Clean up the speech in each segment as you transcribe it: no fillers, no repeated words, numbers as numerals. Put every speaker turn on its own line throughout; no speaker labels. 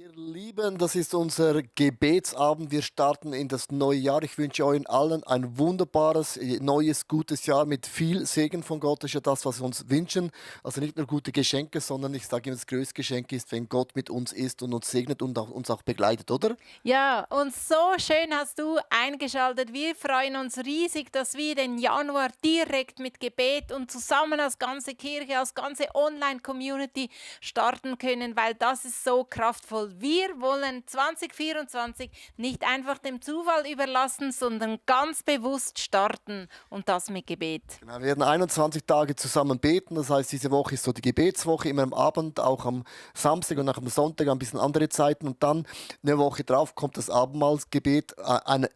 Ihr Lieben, das ist unser Gebetsabend. Wir starten in das neue Jahr. Ich wünsche euch allen ein wunderbares, neues, gutes Jahr mit viel Segen von Gott. Das ist ja das, was wir uns wünschen. Also nicht nur gute Geschenke, sondern ich sage immer, das größte Geschenk ist, wenn Gott mit uns ist und uns segnet und uns auch begleitet, oder?
Ja, und so schön hast du eingeschaltet. Wir freuen uns riesig, dass wir den Januar direkt mit Gebet und zusammen als ganze Kirche, als ganze Online-Community starten können, weil das ist so kraftvoll. Wir wollen 2024 nicht einfach dem Zufall überlassen, sondern ganz bewusst starten und das mit Gebet.
Genau, wir werden 21 Tage zusammen beten. Das heißt, diese Woche ist so die Gebetswoche, immer am Abend, auch am Samstag und auch am Sonntag ein bisschen andere Zeiten. Und dann eine Woche drauf kommt das Abendmahlsgebet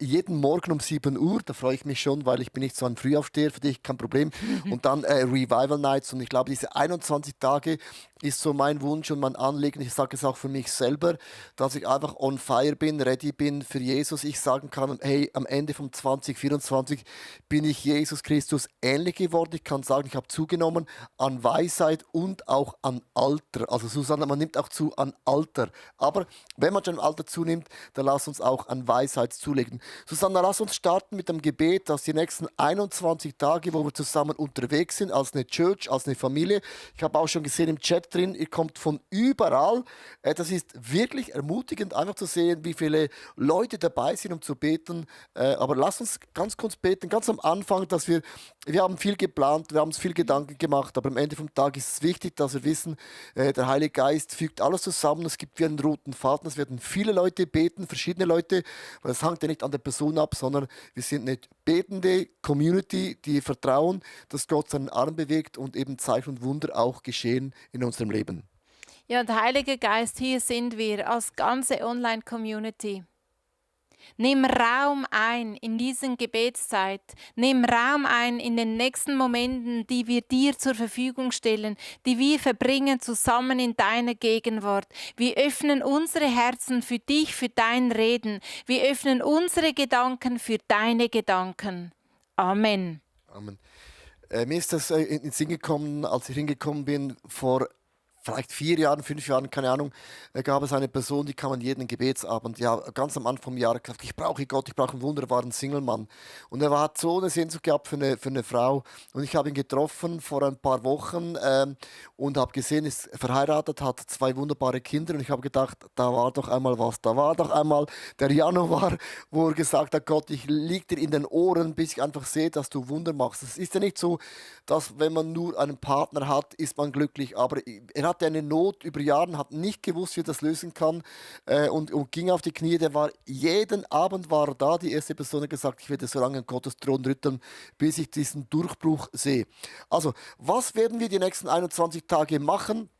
jeden Morgen um 7 Uhr. Da freue ich mich schon, weil ich bin nicht so ein Frühaufsteher, für dich kein Problem. Und dann Revival Nights. Und ich glaube, diese 21 Tage ist so mein Wunsch und mein Anliegen. Ich sage es auch für mich selber, dass ich einfach on fire bin, ready bin für Jesus. Ich sagen kann, hey, am Ende von 2024 bin ich Jesus Christus ähnlich geworden. Ich kann sagen, ich habe zugenommen an Weisheit und auch an Alter. Also Susanne, man nimmt auch zu an Alter. Aber wenn man schon im Alter zunimmt, dann lass uns auch an Weisheit zulegen. Susanne, lass uns starten mit dem Gebet, dass die nächsten 21 Tage, wo wir zusammen unterwegs sind, als eine Church, als eine Familie. Ich habe auch schon gesehen im Chat drin, ihr kommt von überall. Das ist wirklich ermutigend, einfach zu sehen, wie viele Leute dabei sind, um zu beten. Aber lass uns ganz kurz beten, ganz am Anfang, dass wir haben viel geplant, wir haben uns viel Gedanken gemacht, aber am Ende vom Tag ist es wichtig, dass wir wissen, der Heilige Geist fügt alles zusammen, es gibt wie einen roten Faden, es werden viele Leute beten, verschiedene Leute, weil es hängt ja nicht an der Person ab, sondern wir sind eine betende Community, die vertrauen, dass Gott seinen Arm bewegt und eben Zeichen und Wunder auch geschehen in unserem Leben.
Ja, und Heiliger Geist, hier sind wir als ganze Online-Community. Nimm Raum ein in diesen Gebetszeit. Nimm Raum ein in den nächsten Momenten, die wir dir zur Verfügung stellen, die wir verbringen zusammen in deiner Gegenwart. Wir öffnen unsere Herzen für dich, für dein Reden. Wir öffnen unsere Gedanken für deine Gedanken. Amen.
Amen. Mir ist das in den Sinn gekommen, als ich hingekommen bin, vor vielleicht 4 Jahren, 5 Jahren, keine Ahnung, gab es eine Person, die kam an jeden Gebetsabend, ja, ganz am Anfang vom Jahr, gesagt, ich brauche Gott, ich brauche einen wunderbaren Single-Mann. Und hat so eine Sehnsucht gehabt für eine Frau. Und ich habe ihn getroffen vor ein paar Wochen und habe gesehen, er ist verheiratet, hat 2 wunderbare Kinder. Und ich habe gedacht, da war doch einmal was, da war doch einmal der Januar, wo er gesagt hat, Gott, ich liege dir in den Ohren, bis ich einfach sehe, dass du Wunder machst. Es ist ja nicht so, dass wenn man nur einen Partner hat, ist man glücklich. Aber er hatte eine Not über Jahre, hat nicht gewusst, wie er das lösen kann und ging auf die Knie. Jeden Abend war er da. Die erste Person hat gesagt, ich werde so lange an Gottes Thron rütteln, bis ich diesen Durchbruch sehe. Also, was werden wir die nächsten 21 Tage machen?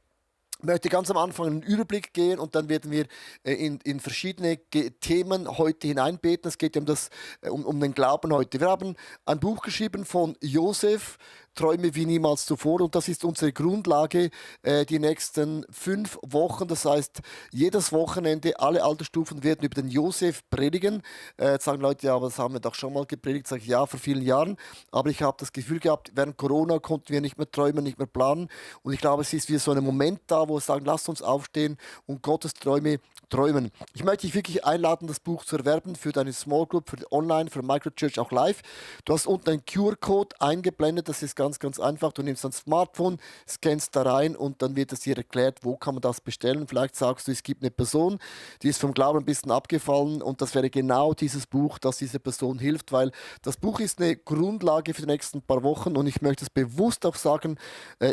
Ich möchte ganz am Anfang einen Überblick gehen und dann werden wir in verschiedene Themen heute hineinbeten. Es geht um den Glauben heute. Wir haben ein Buch geschrieben von Josef, Träume wie niemals zuvor. Und das ist unsere Grundlage die nächsten 5 Wochen. Das heißt, jedes Wochenende, alle Altersstufen werden über den Josef predigen. Jetzt sagen Leute, ja, aber das haben wir doch schon mal gepredigt. Sage ich, ja, vor vielen Jahren. Aber ich habe das Gefühl gehabt, während Corona konnten wir nicht mehr träumen, nicht mehr planen. Und ich glaube, es ist wie so ein Moment da, wo wir sagen, lasst uns aufstehen und Gottes Träume träumen. Ich möchte dich wirklich einladen, das Buch zu erwerben für deine Small Group, für Online, für Microchurch, auch live. Du hast unten einen QR-Code eingeblendet, das ist ganz, ganz einfach. Du nimmst dein Smartphone, scannst da rein und dann wird es dir erklärt, wo kann man das bestellen. Vielleicht sagst du, es gibt eine Person, die ist vom Glauben ein bisschen abgefallen und das wäre genau dieses Buch, das dieser Person hilft, weil das Buch ist eine Grundlage für die nächsten paar Wochen und ich möchte es bewusst auch sagen,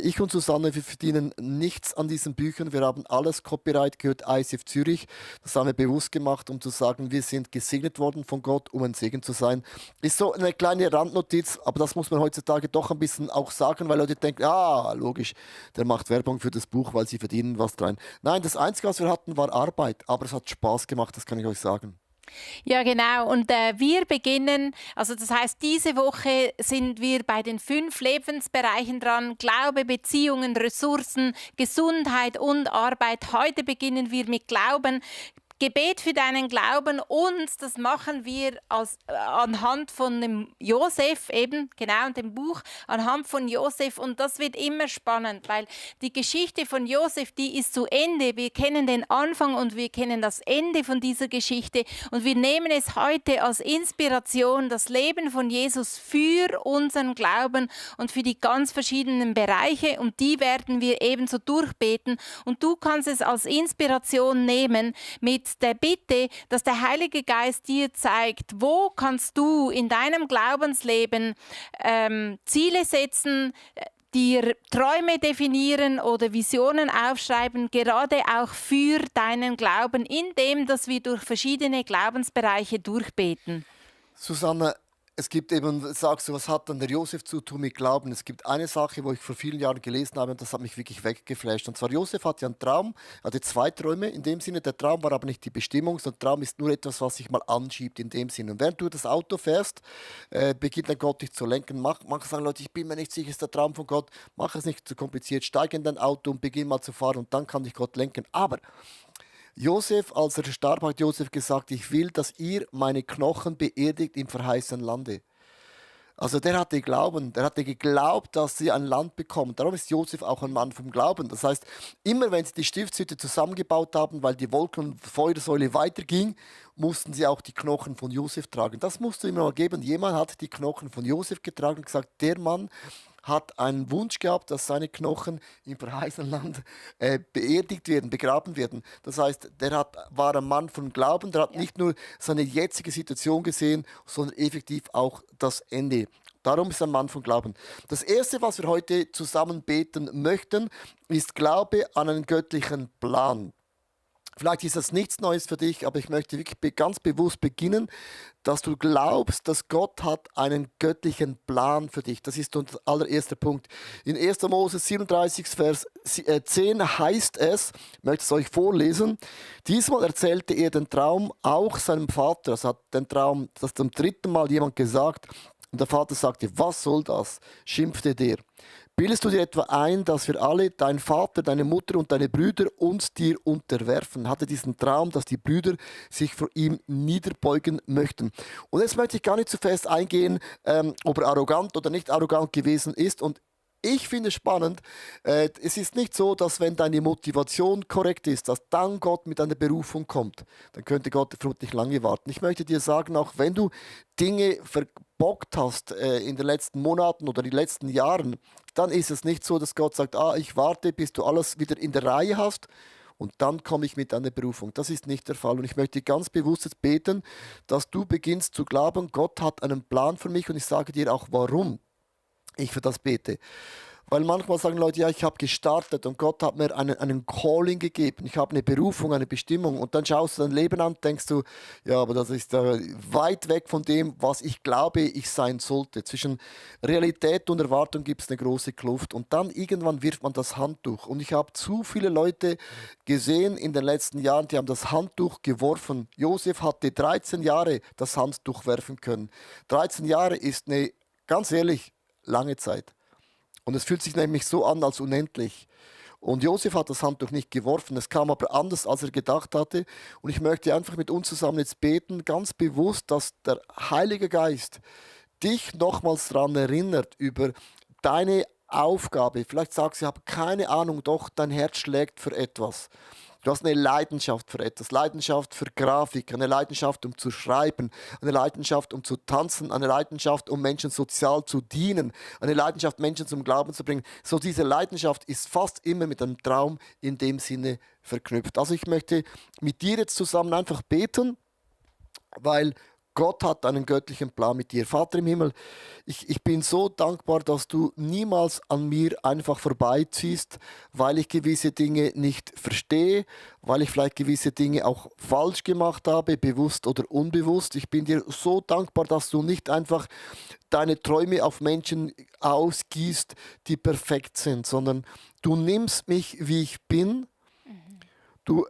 ich und Susanne, wir verdienen nichts an diesen Büchern. Wir haben alles Copyright, gehört ICF Zürich. Das haben wir bewusst gemacht, um zu sagen, wir sind gesegnet worden von Gott, um ein Segen zu sein. Ist so eine kleine Randnotiz, aber das muss man heutzutage doch ein bisschen auch sagen, weil Leute denken, ja, logisch, der macht Werbung für das Buch, weil sie verdienen was dran. Nein, das Einzige, was wir hatten, war Arbeit, aber es hat Spaß gemacht, das kann ich euch sagen.
Ja, genau. Und wir beginnen, also das heißt, diese Woche sind wir bei den 5 Lebensbereichen dran. Glaube, Beziehungen, Ressourcen, Gesundheit und Arbeit. Heute beginnen wir mit Glauben. Gebet für deinen Glauben, und das machen wir anhand von dem Josef eben, genau, und dem Buch anhand von Josef, und das wird immer spannend, weil die Geschichte von Josef, die ist zu Ende. Wir kennen den Anfang und wir kennen das Ende von dieser Geschichte, und wir nehmen es heute als Inspiration, das Leben von Jesus für unseren Glauben und für die ganz verschiedenen Bereiche, und die werden wir ebenso durchbeten, und du kannst es als Inspiration nehmen mit der Bitte, dass der Heilige Geist dir zeigt, wo kannst du in deinem Glaubensleben Ziele setzen, dir Träume definieren oder Visionen aufschreiben, gerade auch für deinen Glauben, indem dass wir durch verschiedene Glaubensbereiche durchbeten.
Susanne, es gibt eben, sagst du, was hat dann der Josef zu tun mit Glauben? Es gibt eine Sache, wo ich vor vielen Jahren gelesen habe, und das hat mich wirklich weggeflasht. Und zwar, Josef hatte ja einen Traum, er hatte zwei Träume. In dem Sinne, der Traum war aber nicht die Bestimmung, sondern Traum ist nur etwas, was sich mal anschiebt in dem Sinne. Und während du das Auto fährst, beginnt dann Gott dich zu lenken. Manche sagen, Leute, ich bin mir nicht sicher, ist der Traum von Gott. Mach es nicht zu kompliziert, steig in dein Auto und beginn mal zu fahren, und dann kann dich Gott lenken. Aber Josef, als er starb, hat Josef gesagt, ich will, dass ihr meine Knochen beerdigt im verheißenen Lande. Also der hatte Glauben, der hatte geglaubt, dass sie ein Land bekommen. Darum ist Josef auch ein Mann vom Glauben. Das heißt, immer wenn sie die Stiftshütte zusammengebaut haben, weil die Wolken- und Feuersäule weiterging, mussten sie auch die Knochen von Josef tragen. Das musst du immer mal geben. Jemand hat die Knochen von Josef getragen und gesagt, der Mann hat einen Wunsch gehabt, dass seine Knochen im verheißenen Land beerdigt werden, begraben werden. Das heißt, war ein Mann von Glauben, der hat nicht nur seine jetzige Situation gesehen, sondern effektiv auch das Ende. Darum ist er ein Mann von Glauben. Das Erste, was wir heute zusammen beten möchten, ist Glaube an einen göttlichen Plan. Vielleicht ist das nichts Neues für dich, aber ich möchte wirklich ganz bewusst beginnen, dass du glaubst, dass Gott hat einen göttlichen Plan für dich. Das ist unser allererster Punkt. In 1. Mose 37, Vers 10 heißt es, ich möchte es euch vorlesen, diesmal erzählte er den Traum auch seinem Vater. Es hat den Traum das zum dritten Mal jemand gesagt, und der Vater sagte, was soll das? Schimpfte der. Bildest du dir etwa ein, dass wir alle, dein Vater, deine Mutter und deine Brüder, uns dir unterwerfen? Hatte diesen Traum, dass die Brüder sich vor ihm niederbeugen möchten. Und jetzt möchte ich gar nicht zu fest eingehen, ob er arrogant oder nicht arrogant gewesen ist. Und ich finde es spannend, es ist nicht so, dass wenn deine Motivation korrekt ist, dass dann Gott mit einer Berufung kommt. Dann könnte Gott vermutlich lange warten. Ich möchte dir sagen, auch wenn du Dinge verbockt hast in den letzten Monaten oder die letzten Jahren, dann ist es nicht so, dass Gott sagt, ich warte, bis du alles wieder in der Reihe hast und dann komme ich mit einer Berufung. Das ist nicht der Fall. Und ich möchte ganz bewusst jetzt beten, dass du beginnst zu glauben, Gott hat einen Plan für mich, und ich sage dir auch, warum ich für das bete. Weil manchmal sagen Leute, ja, ich habe gestartet und Gott hat mir einen Calling gegeben. Ich habe eine Berufung, eine Bestimmung. Und dann schaust du dein Leben an und denkst du, ja, aber das ist weit weg von dem, was ich glaube, ich sein sollte. Zwischen Realität und Erwartung gibt es eine große Kluft. Und dann irgendwann wirft man das Handtuch. Und ich habe zu viele Leute gesehen in den letzten Jahren, die haben das Handtuch geworfen. Josef hatte 13 Jahre das Handtuch werfen können. 13 Jahre ist eine, ganz ehrlich, lange Zeit. Und es fühlt sich nämlich so an als unendlich. Und Josef hat das Handtuch nicht geworfen, es kam aber anders, als er gedacht hatte. Und ich möchte einfach mit uns zusammen jetzt beten, ganz bewusst, dass der Heilige Geist dich nochmals daran erinnert über deine Aufgabe. Vielleicht sagst du, ich habe keine Ahnung, doch dein Herz schlägt für etwas. Du hast eine Leidenschaft für etwas, Leidenschaft für Grafik, eine Leidenschaft, um zu schreiben, eine Leidenschaft, um zu tanzen, eine Leidenschaft, um Menschen sozial zu dienen, eine Leidenschaft, Menschen zum Glauben zu bringen. So diese Leidenschaft ist fast immer mit einem Traum in dem Sinne verknüpft. Also ich möchte mit dir jetzt zusammen einfach beten, weil Gott hat einen göttlichen Plan mit dir. Vater im Himmel, ich bin so dankbar, dass du niemals an mir einfach vorbeiziehst, weil ich gewisse Dinge nicht verstehe, weil ich vielleicht gewisse Dinge auch falsch gemacht habe, bewusst oder unbewusst. Ich bin dir so dankbar, dass du nicht einfach deine Träume auf Menschen ausgießt, die perfekt sind, sondern du nimmst mich, wie ich bin. Du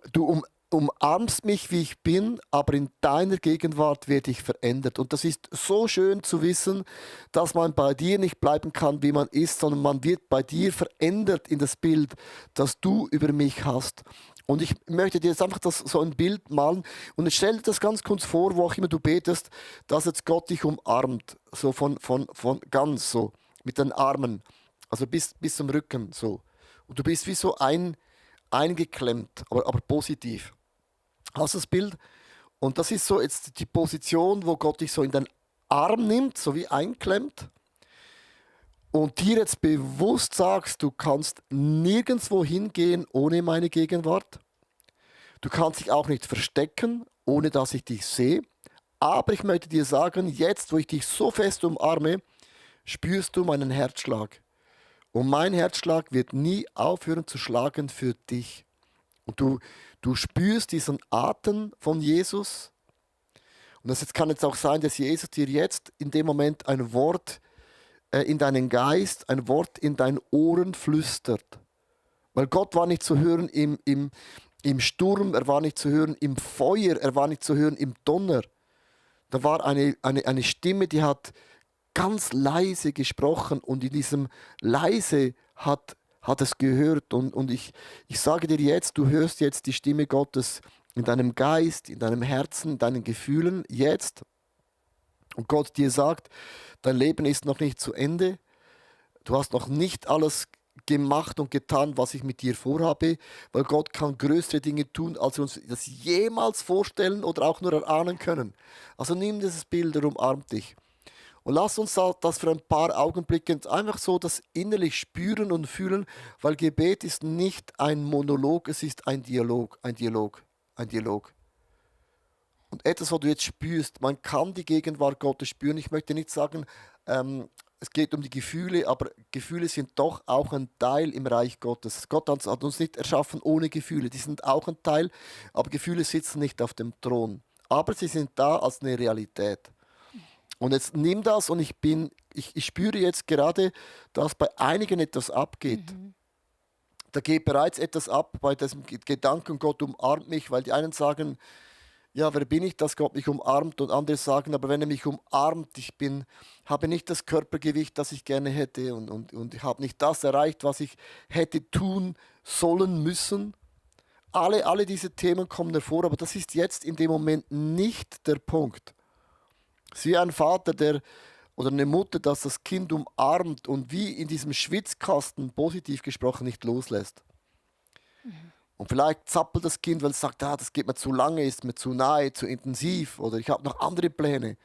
umarmst mich, wie ich bin, aber in deiner Gegenwart werde ich verändert. Und das ist so schön zu wissen, dass man bei dir nicht bleiben kann, wie man ist, sondern man wird bei dir verändert in das Bild, das du über mich hast. Und ich möchte dir jetzt einfach so ein Bild malen. Und jetzt stell dir das ganz kurz vor, wo auch immer du betest, dass jetzt Gott dich umarmt. So von ganz so, mit den Armen. Also bis zum Rücken so. Und du bist wie so eingeklemmt, aber positiv. Hast du das Bild? Und das ist so jetzt die Position, wo Gott dich so in den Arm nimmt, so wie einklemmt. Und dir jetzt bewusst sagst, du kannst nirgendwo hingehen ohne meine Gegenwart. Du kannst dich auch nicht verstecken, ohne dass ich dich sehe. Aber ich möchte dir sagen, jetzt, wo ich dich so fest umarme, spürst du meinen Herzschlag. Und mein Herzschlag wird nie aufhören zu schlagen für dich. Und du spürst diesen Atem von Jesus. Und das kann jetzt auch sein, dass Jesus dir jetzt in dem Moment ein Wort in deinen Geist, ein Wort in deinen Ohren flüstert. Weil Gott war nicht zu hören im Sturm, er war nicht zu hören im Feuer, er war nicht zu hören im Donner. Da war eine Stimme, die hat ganz leise gesprochen und in diesem leise hat es gehört. Und ich sage dir jetzt, du hörst jetzt die Stimme Gottes in deinem Geist, in deinem Herzen, in deinen Gefühlen, jetzt. Und Gott dir sagt, dein Leben ist noch nicht zu Ende. Du hast noch nicht alles gemacht und getan, was ich mit dir vorhabe, weil Gott kann größere Dinge tun, als wir uns das jemals vorstellen oder auch nur erahnen können. Also nimm dieses Bild, er umarmt dich. Und lass uns das für ein paar Augenblicke einfach so das innerlich spüren und fühlen, weil Gebet ist nicht ein Monolog, es ist ein Dialog, ein Dialog, ein Dialog. Und etwas, was du jetzt spürst, man kann die Gegenwart Gottes spüren. Ich möchte nicht sagen, es geht um die Gefühle, aber Gefühle sind doch auch ein Teil im Reich Gottes. Gott hat uns nicht erschaffen ohne Gefühle. Die sind auch ein Teil, aber Gefühle sitzen nicht auf dem Thron. Aber sie sind da als eine Realität. Und jetzt nimm das und ich spüre jetzt gerade, dass bei einigen etwas abgeht. Da geht bereits etwas ab bei diesem Gedanken, Gott umarmt mich, weil die einen sagen, ja, wer bin ich, dass Gott mich umarmt? Und andere sagen, aber wenn er mich umarmt, habe nicht das Körpergewicht, das ich gerne hätte und habe nicht das erreicht, was ich hätte tun sollen müssen. Alle diese Themen kommen hervor, aber das ist jetzt in dem Moment nicht der Punkt. Es ist wie ein Vater, oder eine Mutter, dass das Kind umarmt und wie in diesem Schwitzkasten, positiv gesprochen, nicht loslässt. Und vielleicht zappelt das Kind, weil es sagt, das geht mir zu lange, ist mir zu nahe, zu intensiv oder ich habe noch andere Pläne.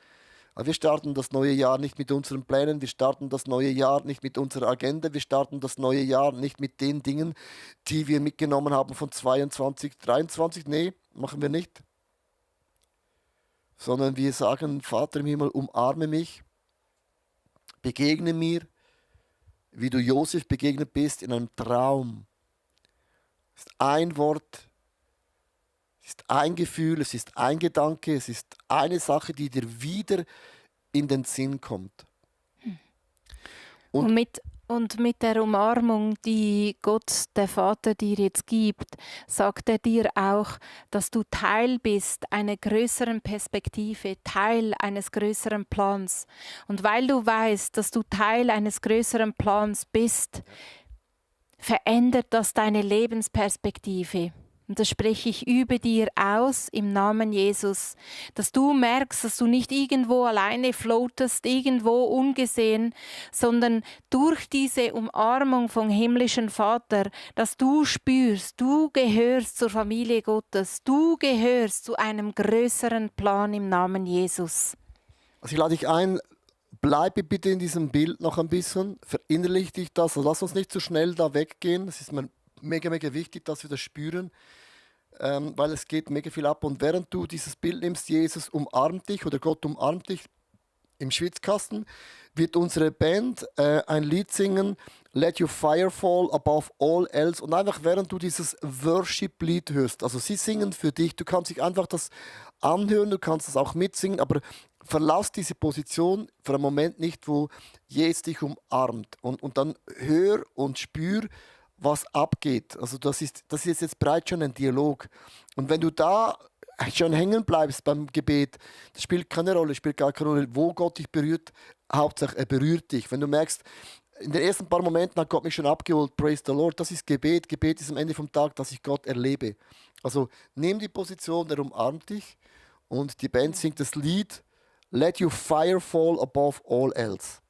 Aber wir starten das neue Jahr nicht mit unseren Plänen, wir starten das neue Jahr nicht mit unserer Agenda, wir starten das neue Jahr nicht mit den Dingen, die wir mitgenommen haben von 22, 23. Nee, machen wir nicht. Sondern wir sagen, Vater im Himmel, umarme mich, begegne mir, wie du Josef begegnet bist in einem Traum. Es ist ein Wort, es ist ein Gefühl, es ist ein Gedanke, es ist eine Sache, die dir wieder in den Sinn kommt.
Und mit der Umarmung, die Gott, der Vater, dir jetzt gibt, sagt er dir auch, dass du Teil bist einer größeren Perspektive, Teil eines größeren Plans. Und weil du weißt, dass du Teil eines größeren Plans bist, verändert das deine Lebensperspektive. Und das spreche ich über dir aus im Namen Jesus, dass du merkst, dass du nicht irgendwo alleine floatest, irgendwo ungesehen, sondern durch diese Umarmung vom himmlischen Vater, dass du spürst, du gehörst zur Familie Gottes, du gehörst zu einem größeren Plan im Namen Jesus.
Also ich lade dich ein, bleibe bitte in diesem Bild noch ein bisschen, verinnerliche dich das, also lass uns nicht zu schnell da weggehen, es ist mir mega, mega wichtig, dass wir das spüren, weil es geht mega viel ab. Und während du dieses Bild nimmst, Jesus umarmt dich oder Gott umarmt dich im Schwitzkasten, wird unsere Band ein Lied singen, Let Your Fire Fall Above All Else. Und einfach während du dieses Worship-Lied hörst, also sie singen für dich, du kannst dich einfach das anhören, du kannst es auch mitsingen, aber verlass diese Position für einen Moment nicht, wo Jesus dich umarmt. Und dann hör und spür, was abgeht. Also das ist jetzt bereits schon ein Dialog. Und wenn du da schon hängen bleibst beim Gebet, das spielt keine Rolle, spielt gar keine Rolle, wo Gott dich berührt, Hauptsache er berührt dich. Wenn du merkst, In den ersten paar Momenten hat Gott mich schon abgeholt. Praise the Lord. Das ist Gebet. Gebet ist am Ende vom Tag, dass ich Gott erlebe. Also nimm die Position, er umarmt dich. Und die Band singt das Lied Let Your Fire Fall Above All Else.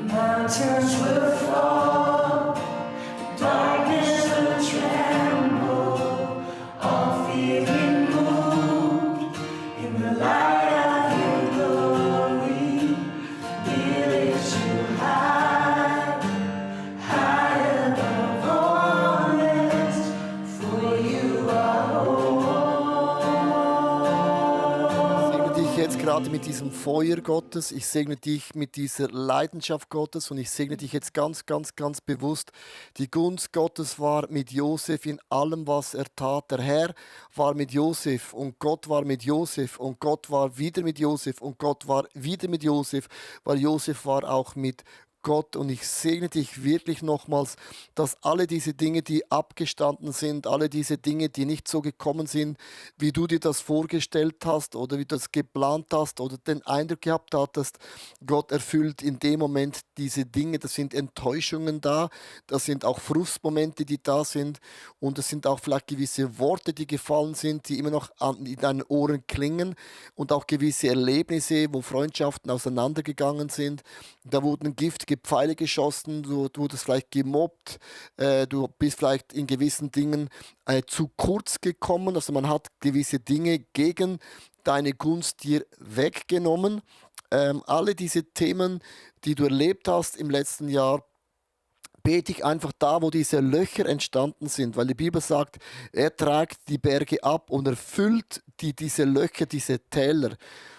Mountains will fall, darkness will tremble, all fear removed in the light of your glory. We lift you high, high above all else, for you are
Ich segne dich jetzt gerade mit diesem Feuer Gottes. Ich segne dich mit dieser Leidenschaft Gottes und ich segne dich jetzt ganz, ganz, ganz bewusst. Die Gunst Gottes war mit Josef in allem, was er tat. Der Herr war mit Josef und Gott war mit Josef und Gott war wieder mit Josef und Gott war wieder mit Josef, weil Josef war auch mit Gott. Und ich segne dich wirklich nochmals, dass alle diese Dinge, die abgestanden sind, alle diese Dinge, die nicht so gekommen sind, wie du dir das vorgestellt hast oder wie du das geplant hast oder den Eindruck gehabt hattest, Gott erfüllt in dem Moment diese Dinge. Das sind Enttäuschungen da, das sind auch Frustmomente, die da sind und das sind auch vielleicht gewisse Worte, die gefallen sind, die immer noch in deinen Ohren klingen und auch gewisse Erlebnisse, wo Freundschaften auseinandergegangen sind. Da wurden giftige Pfeile geschossen, du wurdest vielleicht gemobbt, du bist vielleicht in gewissen Dingen zu kurz gekommen. Also man hat gewisse Dinge gegen deine Gunst dir weggenommen. Alle diese Themen, die du erlebt hast im letzten Jahr, bete ich einfach da, wo diese Löcher entstanden sind, weil die Bibel sagt, er trägt die Berge ab und erfüllt diese Löcher, diese Täler.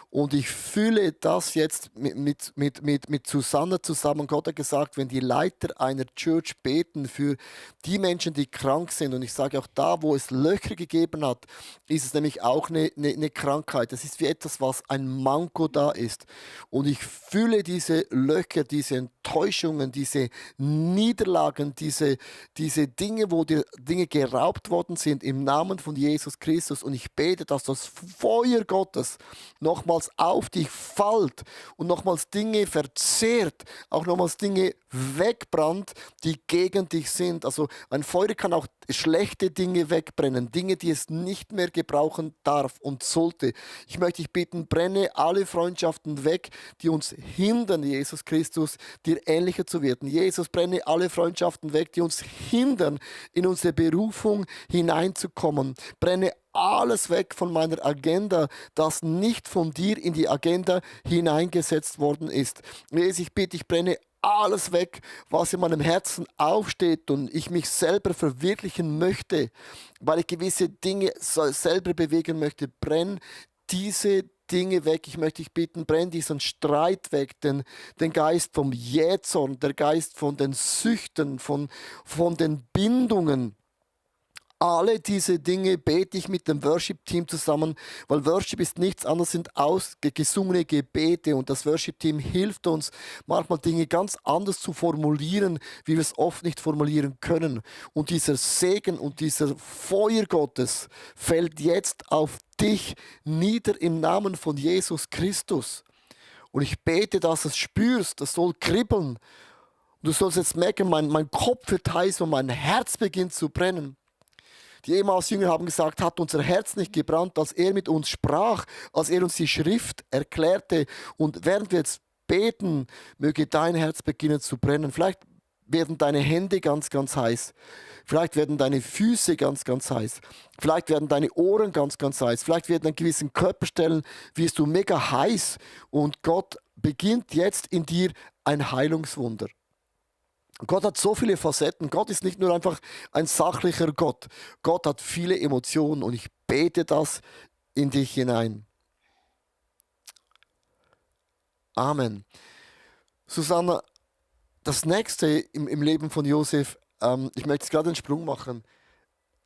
Und ich fühle das jetzt mit Susanne zusammen. Gott hat gesagt, wenn die Leiter einer Church beten für die Menschen, die krank sind, und ich sage auch da, wo es Löcher gegeben hat, ist es nämlich auch eine Krankheit. Das ist wie etwas, was ein Manko da ist. Und ich fühle diese Löcher, diese Enttäuschungen, diese Niederlagen, diese Dinge, wo dir Dinge geraubt worden sind, im Namen von Jesus Christus. Und ich bete, dass das Feuer Gottes nochmals auf dich fällt und nochmals Dinge verzehrt, auch nochmals Dinge wegbrannt, die gegen dich sind. Also ein Feuer kann auch schlechte Dinge wegbrennen, Dinge, die es nicht mehr gebrauchen darf und sollte. Ich möchte dich bitten, brenne alle Freundschaften weg, die uns hindern, Jesus Christus, dir ähnlicher zu werden. Jesus, brenne alle Freundschaften weg, die uns hindern, in unsere Berufung hineinzukommen. Brenne alles weg von meiner Agenda, das nicht von dir in die Agenda hineingesetzt worden ist. Jesus, ich bitte, ich brenne alles weg, was in meinem Herzen aufsteht und ich mich selber verwirklichen möchte, weil ich gewisse Dinge selber bewegen möchte. Brenn diese Dinge weg. Ich möchte dich bitten, brenn diesen Streit weg, den Geist vom Jähzorn, der Geist von den Süchten, von den Bindungen. Alle diese Dinge bete ich mit dem Worship-Team zusammen, weil Worship ist nichts anderes, sind ausgesungene Gebete und das Worship-Team hilft uns, manchmal Dinge ganz anders zu formulieren, wie wir es oft nicht formulieren können. Und dieser Segen und dieser Feuer Gottes fällt jetzt auf dich nieder im Namen von Jesus Christus. Und ich bete, dass du es spürst, das soll kribbeln. Und du sollst jetzt merken, mein Kopf wird heiß und mein Herz beginnt zu brennen. Die ehemals Jünger haben gesagt, hat unser Herz nicht gebrannt, als er mit uns sprach, als er uns die Schrift erklärte. Und während wir jetzt beten, möge dein Herz beginnen zu brennen. Vielleicht werden deine Hände ganz, ganz heiß. Vielleicht werden deine Füße ganz, ganz heiß. Vielleicht werden deine Ohren ganz, ganz heiß. Vielleicht werden an gewissen Körperstellen, wirst du mega heiß. Und Gott beginnt jetzt in dir ein Heilungswunder. Gott hat so viele Facetten. Gott ist nicht nur einfach ein sachlicher Gott. Gott hat viele Emotionen und ich bete das in dich hinein. Amen. Susanna, das nächste im Leben von Josef, ich möchte jetzt gerade einen Sprung machen.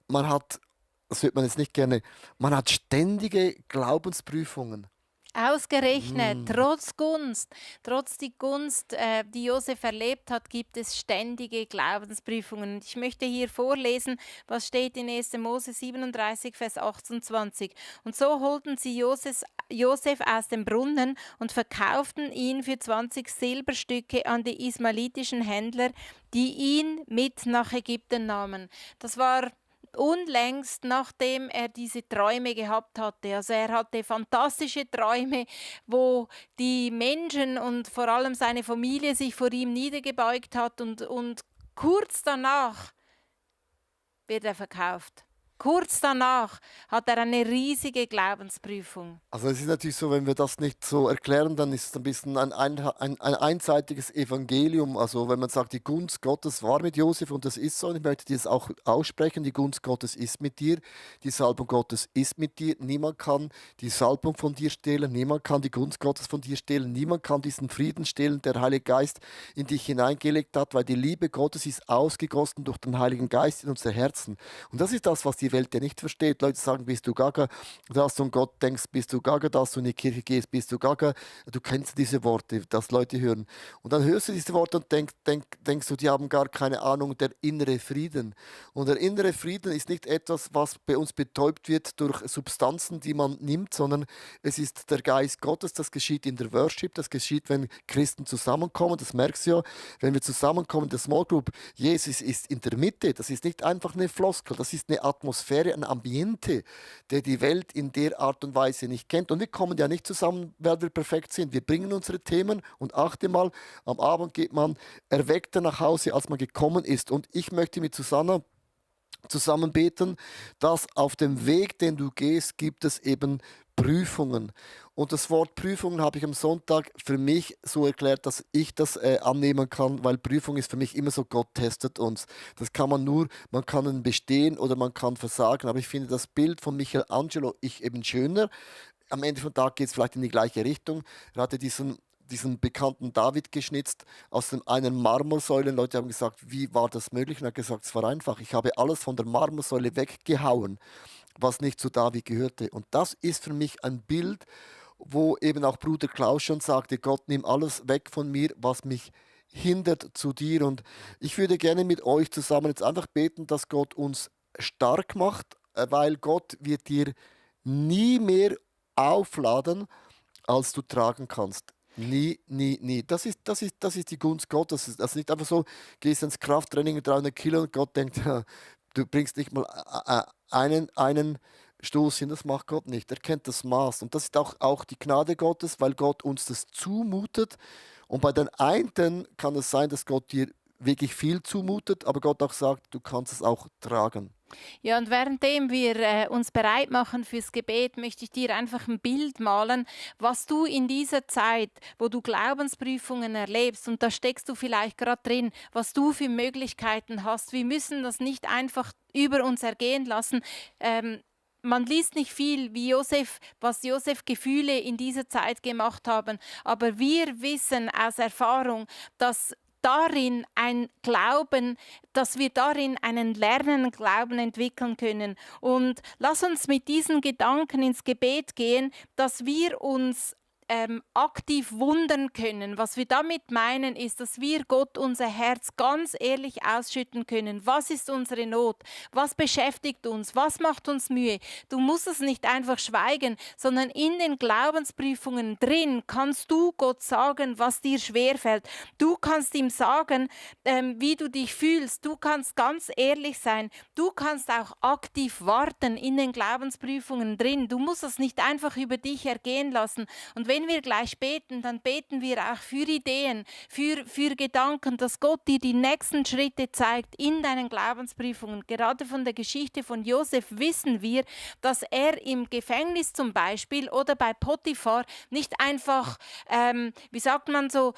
Man hat, das hört man jetzt nicht gerne, man hat ständige Glaubensprüfungen.
Ausgerechnet, trotz Gunst, trotz die Gunst, die Josef erlebt hat, gibt es ständige Glaubensprüfungen. Und ich möchte hier vorlesen, was steht in 1. Mose 37, Vers 28. Und so holten sie Josef aus dem Brunnen und verkauften ihn für 20 Silberstücke an die ismaelitischen Händler, die ihn mit nach Ägypten nahmen. Das war unlängst nachdem er diese Träume gehabt hatte. Also er hatte fantastische Träume, wo die Menschen und vor allem seine Familie sich vor ihm niedergebeugt hat und kurz danach wird er verkauft. Kurz danach hat er eine riesige Glaubensprüfung.
Also es ist natürlich so, wenn wir das nicht so erklären, dann ist es ein bisschen ein einseitiges Evangelium. Also wenn man sagt, die Gunst Gottes war mit Josef und das ist so, und ich möchte das auch aussprechen, die Gunst Gottes ist mit dir, die Salbung Gottes ist mit dir. Niemand kann die Salbung von dir stehlen, niemand kann die Gunst Gottes von dir stehlen, niemand kann diesen Frieden stehlen, der Heilige Geist in dich hineingelegt hat, weil die Liebe Gottes ist ausgegossen durch den Heiligen Geist in unser Herzen. Und das ist das, was die Welt ja nicht versteht. Leute sagen, bist du gaga, dass du an Gott denkst, bist du gaga, dass du in die Kirche gehst, bist du gaga. Du kennst diese Worte, dass Leute hören. Und dann hörst du diese Worte und denkst du, die haben gar keine Ahnung, der innere Frieden. Und der innere Frieden ist nicht etwas, was bei uns betäubt wird durch Substanzen, die man nimmt, sondern es ist der Geist Gottes. Das geschieht in der Worship, das geschieht, wenn Christen zusammenkommen. Das merkst du ja, wenn wir zusammenkommen in der Small Group. Jesus ist in der Mitte. Das ist nicht einfach eine Floskel, das ist eine Atmosphäre, ein Ambiente, der die Welt in der Art und Weise nicht kennt. Und wir kommen ja nicht zusammen, weil wir perfekt sind. Wir bringen unsere Themen und achte mal, am Abend geht man erweckter nach Hause, als man gekommen ist. Und ich möchte mit Susanna zusammen beten, dass auf dem Weg, den du gehst, gibt es eben Prüfungen. Und das Wort Prüfungen habe ich am Sonntag für mich so erklärt, dass ich das annehmen kann, weil Prüfung ist für mich immer so, Gott testet uns. Das kann man kann bestehen oder man kann versagen. Aber ich finde das Bild von Michelangelo eben schöner. Am Ende vom Tag geht es vielleicht in die gleiche Richtung. Er hatte diesen bekannten David geschnitzt aus einer Marmorsäule. Leute haben gesagt, wie war das möglich? Und er hat gesagt, es war einfach. Ich habe alles von der Marmorsäule weggehauen, was nicht zu David gehörte. Und das ist für mich ein Bild, wo eben auch Bruder Klaus schon sagte, Gott, nimm alles weg von mir, was mich hindert zu dir. Und ich würde gerne mit euch zusammen jetzt einfach beten, dass Gott uns stark macht, weil Gott wird dir nie mehr aufladen, als du tragen kannst. Nie, nie, nie. Das ist die Gunst Gottes. Das ist nicht einfach so, gehst ins Krafttraining 300 Kilo und Gott denkt, du bringst nicht mal einen Stoß hin, das macht Gott nicht. Er kennt das Maß. Und das ist auch die Gnade Gottes, weil Gott uns das zumutet. Und bei den einen kann es sein, dass Gott dir wirklich viel zumutet, aber Gott auch sagt, du kannst es auch tragen.
Ja, und währenddem wir uns bereit machen fürs Gebet, möchte ich dir einfach ein Bild malen, was du in dieser Zeit, wo du Glaubensprüfungen erlebst, und da steckst du vielleicht gerade drin, was du für Möglichkeiten hast. Wir müssen das nicht einfach über uns ergehen lassen. Man liest nicht viel, was Josef Gefühle in dieser Zeit gemacht haben, aber wir wissen aus Erfahrung, dass darin dass wir darin einen lernenden Glauben entwickeln können. Und lass uns mit diesen Gedanken ins Gebet gehen, dass wir uns aktiv wundern können. Was wir damit meinen, ist, dass wir Gott unser Herz ganz ehrlich ausschütten können. Was ist unsere Not? Was beschäftigt uns? Was macht uns Mühe? Du musst es nicht einfach schweigen, sondern in den Glaubensprüfungen drin kannst du Gott sagen, was dir schwerfällt. Du kannst ihm sagen, wie du dich fühlst. Du kannst ganz ehrlich sein. Du kannst auch aktiv warten in den Glaubensprüfungen drin. Du musst es nicht einfach über dich ergehen lassen. Und wenn wenn wir gleich beten, dann beten wir auch für Ideen, für Gedanken, dass Gott dir die nächsten Schritte zeigt in deinen Glaubensprüfungen. Gerade von der Geschichte von Josef wissen wir, dass er im Gefängnis zum Beispiel oder bei Potiphar nicht einfach, wie sagt man so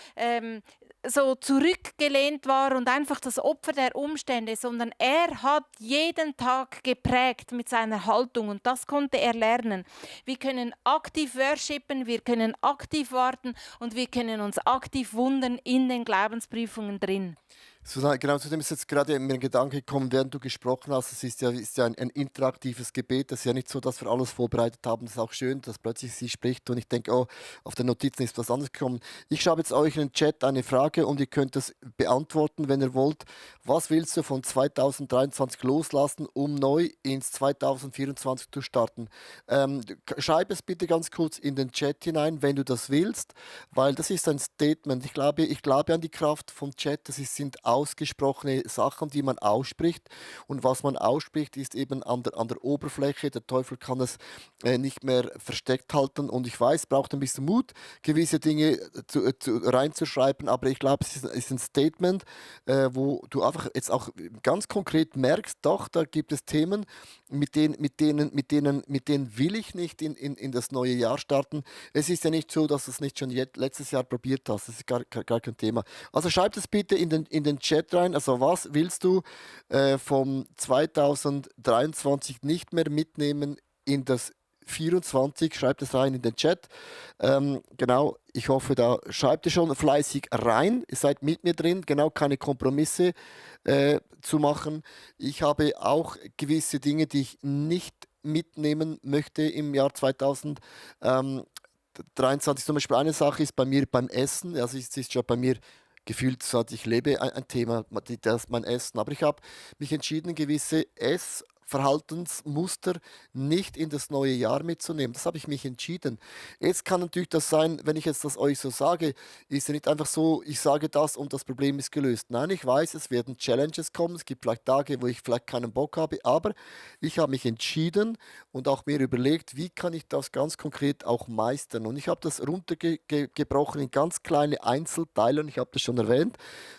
zurückgelehnt war und einfach das Opfer der Umstände, sondern er hat jeden Tag geprägt mit seiner Haltung und das konnte er lernen. Wir können aktiv worshipen, wir können aktiv warten und wir können uns aktiv wundern in den Glaubensprüfungen drin.
Susanne, genau, zu dem ist jetzt gerade mir ein Gedanke gekommen, während du gesprochen hast. Es ist ja ein interaktives Gebet. Das ist ja nicht so, dass wir alles vorbereitet haben. Das ist auch schön, dass plötzlich sie spricht und ich denke, oh, auf den Notizen ist was anderes gekommen. Ich schreibe jetzt euch in den Chat eine Frage und ihr könnt das beantworten, wenn ihr wollt. Was willst du von 2023 loslassen, um neu ins 2024 zu starten? Schreib es bitte ganz kurz in den Chat hinein, wenn du das willst, weil das ist ein Statement. Ich glaube an die Kraft vom Chat. Sind ausgesprochene Sachen, die man ausspricht. Und was man ausspricht, ist eben an der Oberfläche. Der Teufel kann es nicht mehr versteckt halten. Und ich weiß, es braucht ein bisschen Mut, gewisse Dinge reinzuschreiben. Aber ich glaube, es ist ein Statement, wo du einfach jetzt auch ganz konkret merkst, doch, da gibt es Themen, mit denen will ich nicht in das neue Jahr starten. Es ist ja nicht so, dass du es nicht schon letztes Jahr probiert hast. Das ist gar kein Thema. Also schreib das bitte in den Chat rein. Also was willst du vom 2023 nicht mehr mitnehmen in das 24? Schreibt es rein in den Chat. Genau, ich hoffe, da schreibt ihr schon fleißig rein. Ihr seid mit mir drin, genau, keine Kompromisse zu machen. Ich habe auch gewisse Dinge, die ich nicht mitnehmen möchte im Jahr 2023. Zum Beispiel eine Sache ist bei mir beim Essen. Also es ist schon bei mir gefühlt, seit ich lebe, ein Thema, das ist mein Essen. Aber ich habe mich entschieden, gewisse Verhaltensmuster nicht in das neue Jahr mitzunehmen. Das habe ich mich entschieden. Jetzt kann natürlich das sein, wenn ich jetzt das euch so sage, ist ja nicht einfach so, ich sage das und das Problem ist gelöst. Nein, ich weiß, es werden Challenges kommen, es gibt vielleicht Tage, wo ich vielleicht keinen Bock habe, aber ich habe mich entschieden und auch mir überlegt, wie kann ich das ganz konkret auch meistern. Und ich habe das runtergebrochen in ganz kleine Einzelteile und ich habe das schon erwähnt,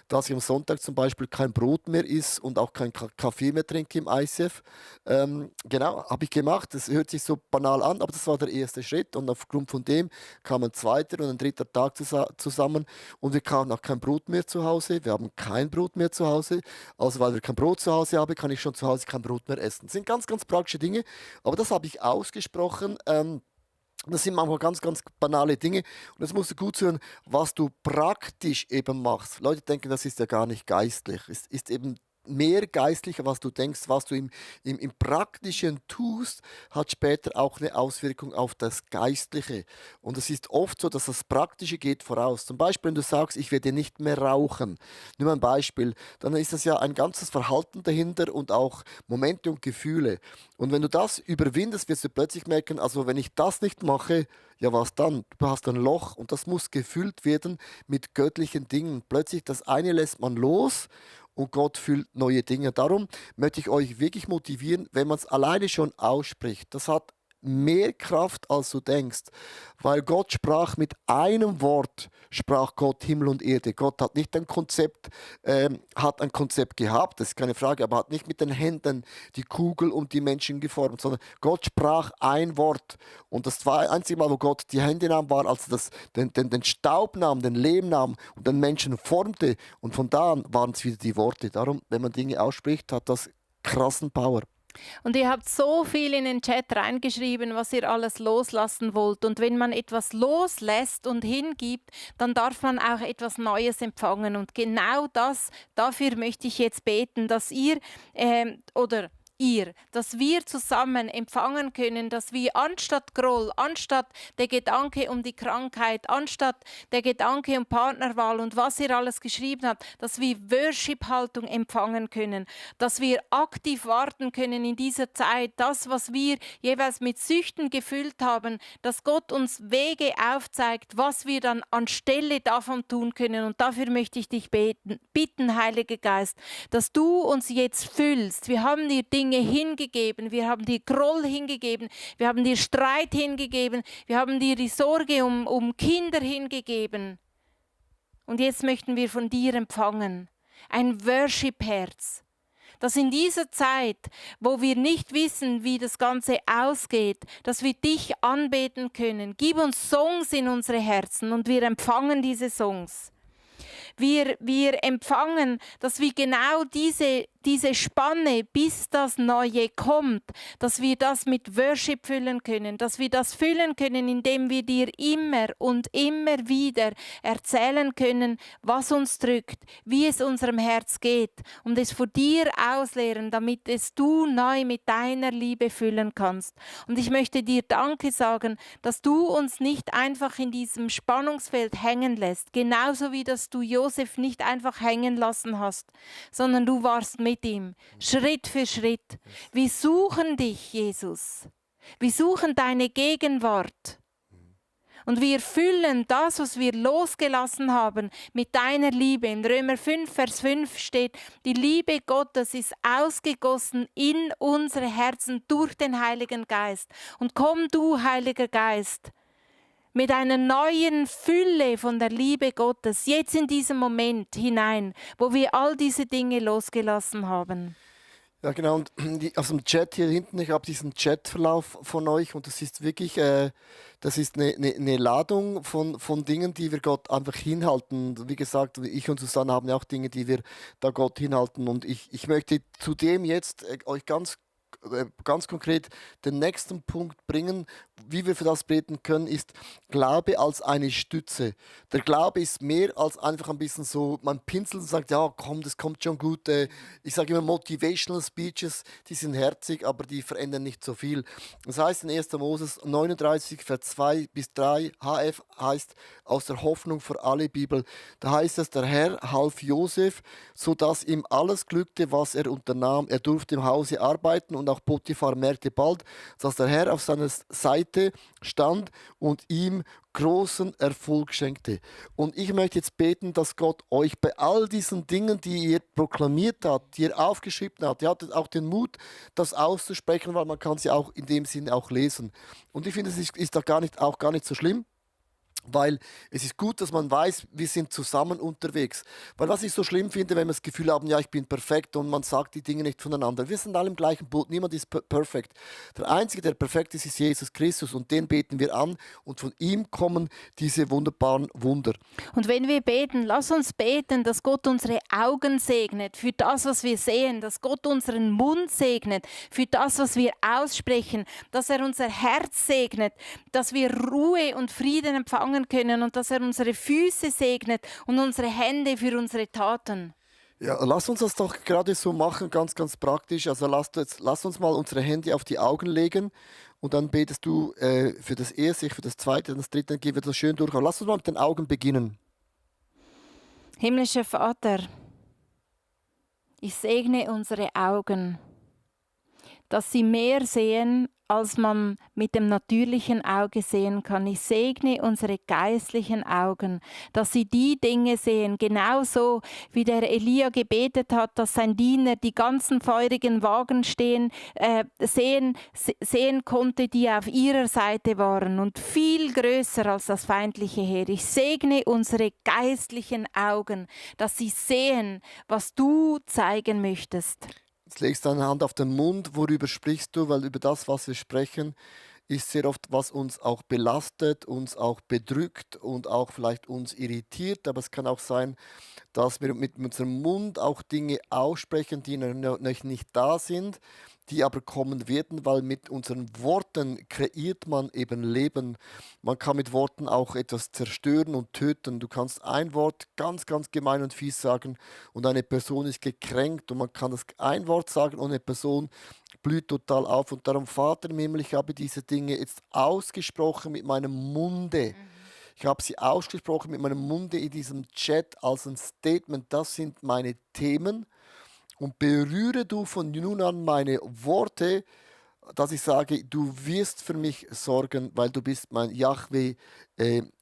dass ich am Sonntag zum Beispiel kein Brot mehr esse und auch kein Kaffee mehr trinke im ICF. Genau, habe ich gemacht. Das hört sich so banal an, aber das war der erste Schritt. Und aufgrund von dem kam ein zweiter und ein dritter Tag zusammen und wir kamen auch kein Brot mehr zu Hause. Wir haben kein Brot mehr zu Hause. Also weil wir kein Brot zu Hause haben, kann ich schon zu Hause kein Brot mehr essen. Das sind ganz, ganz praktische Dinge, aber das habe ich ausgesprochen. Das sind manchmal ganz, ganz banale Dinge. Und das musst du gut hören, was du praktisch eben machst. Leute denken, das ist ja gar nicht geistlich. Es ist eben mehr geistlicher, was du denkst, was du im Praktischen tust, hat später auch eine Auswirkung auf das Geistliche. Und es ist oft so, dass das Praktische geht voraus. Zum Beispiel, wenn du sagst, ich werde nicht mehr rauchen. Nur ein Beispiel. Dann ist das ja ein ganzes Verhalten dahinter und auch Momente und Gefühle. Und wenn du das überwindest, wirst du plötzlich merken, also wenn ich das nicht mache, ja was dann? Du hast ein Loch und das muss gefüllt werden mit göttlichen Dingen. Plötzlich das eine lässt man los und Gott füllt neue Dinge. Darum möchte ich euch wirklich motivieren, wenn man es alleine schon ausspricht. Das hat mehr Kraft, als du denkst. Weil Gott sprach mit einem Wort, sprach Gott Himmel und Erde. Gott hat nicht ein Konzept, hat ein Konzept gehabt, das ist keine Frage, aber hat nicht mit den Händen die Kugel und die Menschen geformt, sondern Gott sprach ein Wort. Und das war einzige Mal, wo Gott die Hände nahm, war, als er den Staub nahm, den Lehm nahm und den Menschen formte. Und von da an waren es wieder die Worte. Darum, wenn man Dinge ausspricht, hat das krassen Power.
Und ihr habt so viel in den Chat reingeschrieben, was ihr alles loslassen wollt. Und wenn man etwas loslässt und hingibt, dann darf man auch etwas Neues empfangen. Und genau dafür möchte ich jetzt beten, dass dass wir zusammen empfangen können, dass wir anstatt Groll, anstatt der Gedanke um die Krankheit, anstatt der Gedanke um Partnerwahl und was ihr alles geschrieben habt, dass wir Worship-Haltung empfangen können, dass wir aktiv warten können in dieser Zeit, das, was wir jeweils mit Süchten gefüllt haben, dass Gott uns Wege aufzeigt, was wir dann anstelle davon tun können. Und dafür möchte ich dich bitten, Heiliger Geist, dass du uns jetzt füllst. Wir haben dir Dinge Dinge hingegeben. Wir haben dir Groll hingegeben. Wir haben dir Streit hingegeben. Wir haben dir die Sorge um Kinder hingegeben. Und jetzt möchten wir von dir empfangen. Ein Worship-Herz. Dass in dieser Zeit, wo wir nicht wissen, wie das Ganze ausgeht, dass wir dich anbeten können. Gib uns Songs in unsere Herzen und wir empfangen diese Songs. Wir empfangen, dass wir genau diese Spanne, bis das Neue kommt, dass wir das mit Worship füllen können, dass wir das füllen können, indem wir dir immer und immer wieder erzählen können, was uns drückt, wie es unserem Herz geht und es vor dir ausleeren, damit es du neu mit deiner Liebe füllen kannst. Und ich möchte dir Danke sagen, dass du uns nicht einfach in diesem Spannungsfeld hängen lässt, genauso wie dass du Josef nicht einfach hängen lassen hast, sondern du warst mit ihm, Schritt für Schritt. Wir suchen dich, Jesus. Wir suchen deine Gegenwart. Und wir füllen das, was wir losgelassen haben, mit deiner Liebe. In Römer 5, Vers 5 steht, die Liebe Gottes ist ausgegossen in unsere Herzen durch den Heiligen Geist. Und komm du, Heiliger Geist, mit einer neuen Fülle von der Liebe Gottes, jetzt in diesem Moment hinein, wo wir all diese Dinge losgelassen haben.
Ja, genau. Und aus dem Chat hier hinten, ich habe diesen Chatverlauf von euch und das ist wirklich, das ist eine Ladung von Dingen, die wir Gott einfach hinhalten. Wie gesagt, ich und Susanne haben ja auch Dinge, die wir da Gott hinhalten. Und ich möchte zudem jetzt euch ganz konkret den nächsten Punkt bringen, wie wir für das beten können, ist Glaube als eine Stütze. Der Glaube ist mehr als einfach ein bisschen so, man pinselt und sagt, ja komm, das kommt schon gut. Ich sage immer Motivational Speeches, die sind herzig, aber die verändern nicht so viel. Das heißt in 1. Moses 39, Vers 2 bis 3, HF heißt aus der Hoffnung für alle Bibel, da heißt es, der Herr half Josef, sodass ihm alles glückte, was er unternahm. Er durfte im Hause arbeiten und auch Potiphar merkte bald, dass der Herr auf seiner Seite stand und ihm großen Erfolg schenkte. Und ich möchte jetzt beten, dass Gott euch bei all diesen Dingen, die ihr proklamiert habt, die ihr aufgeschrieben habt, ihr hattet auch den Mut, das auszusprechen, weil man kann sie auch in dem Sinne auch lesen. Und ich finde, es ist auch gar nicht so schlimm. Weil es ist gut, dass man weiß, wir sind zusammen unterwegs. Weil was ich so schlimm finde, wenn wir das Gefühl haben, ja, ich bin perfekt und man sagt die Dinge nicht voneinander. Wir sind alle im gleichen Boot, niemand ist perfekt. Der Einzige, der perfekt ist Jesus Christus und den beten wir an und von ihm kommen diese wunderbaren Wunder.
Und wenn wir beten, lass uns beten, dass Gott unsere Augen segnet für das, was wir sehen, dass Gott unseren Mund segnet für das, was wir aussprechen, dass er unser Herz segnet, dass wir Ruhe und Frieden empfangen können und dass er unsere Füße segnet und unsere Hände für unsere Taten.
Ja, lass uns das doch gerade so machen, ganz, ganz praktisch. Also lass uns mal unsere Hände auf die Augen legen und dann betest du für das Erste, ich für das Zweite, das Dritte, dann gehen wir das schön durch. Aber lass uns mal mit den Augen beginnen.
Himmlischer Vater, ich segne unsere Augen, dass sie mehr sehen, als man mit dem natürlichen Auge sehen kann. Ich segne unsere geistlichen Augen, dass sie die Dinge sehen, genauso wie der Elia gebetet hat, dass sein Diener die ganzen feurigen Wagen sehen konnte, die auf ihrer Seite waren und viel größer als das feindliche Heer. Ich segne unsere geistlichen Augen, dass sie sehen, was du zeigen möchtest.
Jetzt legst du deine Hand auf den Mund, worüber sprichst du, weil über das, was wir sprechen, ist sehr oft, was uns auch belastet, uns auch bedrückt und auch vielleicht uns irritiert. Aber es kann auch sein, dass wir mit unserem Mund auch Dinge aussprechen, die noch nicht da sind, die aber kommen werden, weil mit unseren Worten kreiert man eben Leben. Man kann mit Worten auch etwas zerstören und töten. Du kannst ein Wort ganz, ganz gemein und fies sagen und eine Person ist gekränkt und man kann das ein Wort sagen und eine Person blüht total auf. Und darum, Vater im Himmel, ich habe diese Dinge jetzt ausgesprochen mit meinem Munde. Ich habe sie ausgesprochen mit meinem Munde in diesem Chat als ein Statement. Das sind meine Themen. Und berühre du von nun an meine Worte, dass ich sage, du wirst für mich sorgen, weil du bist mein Yahweh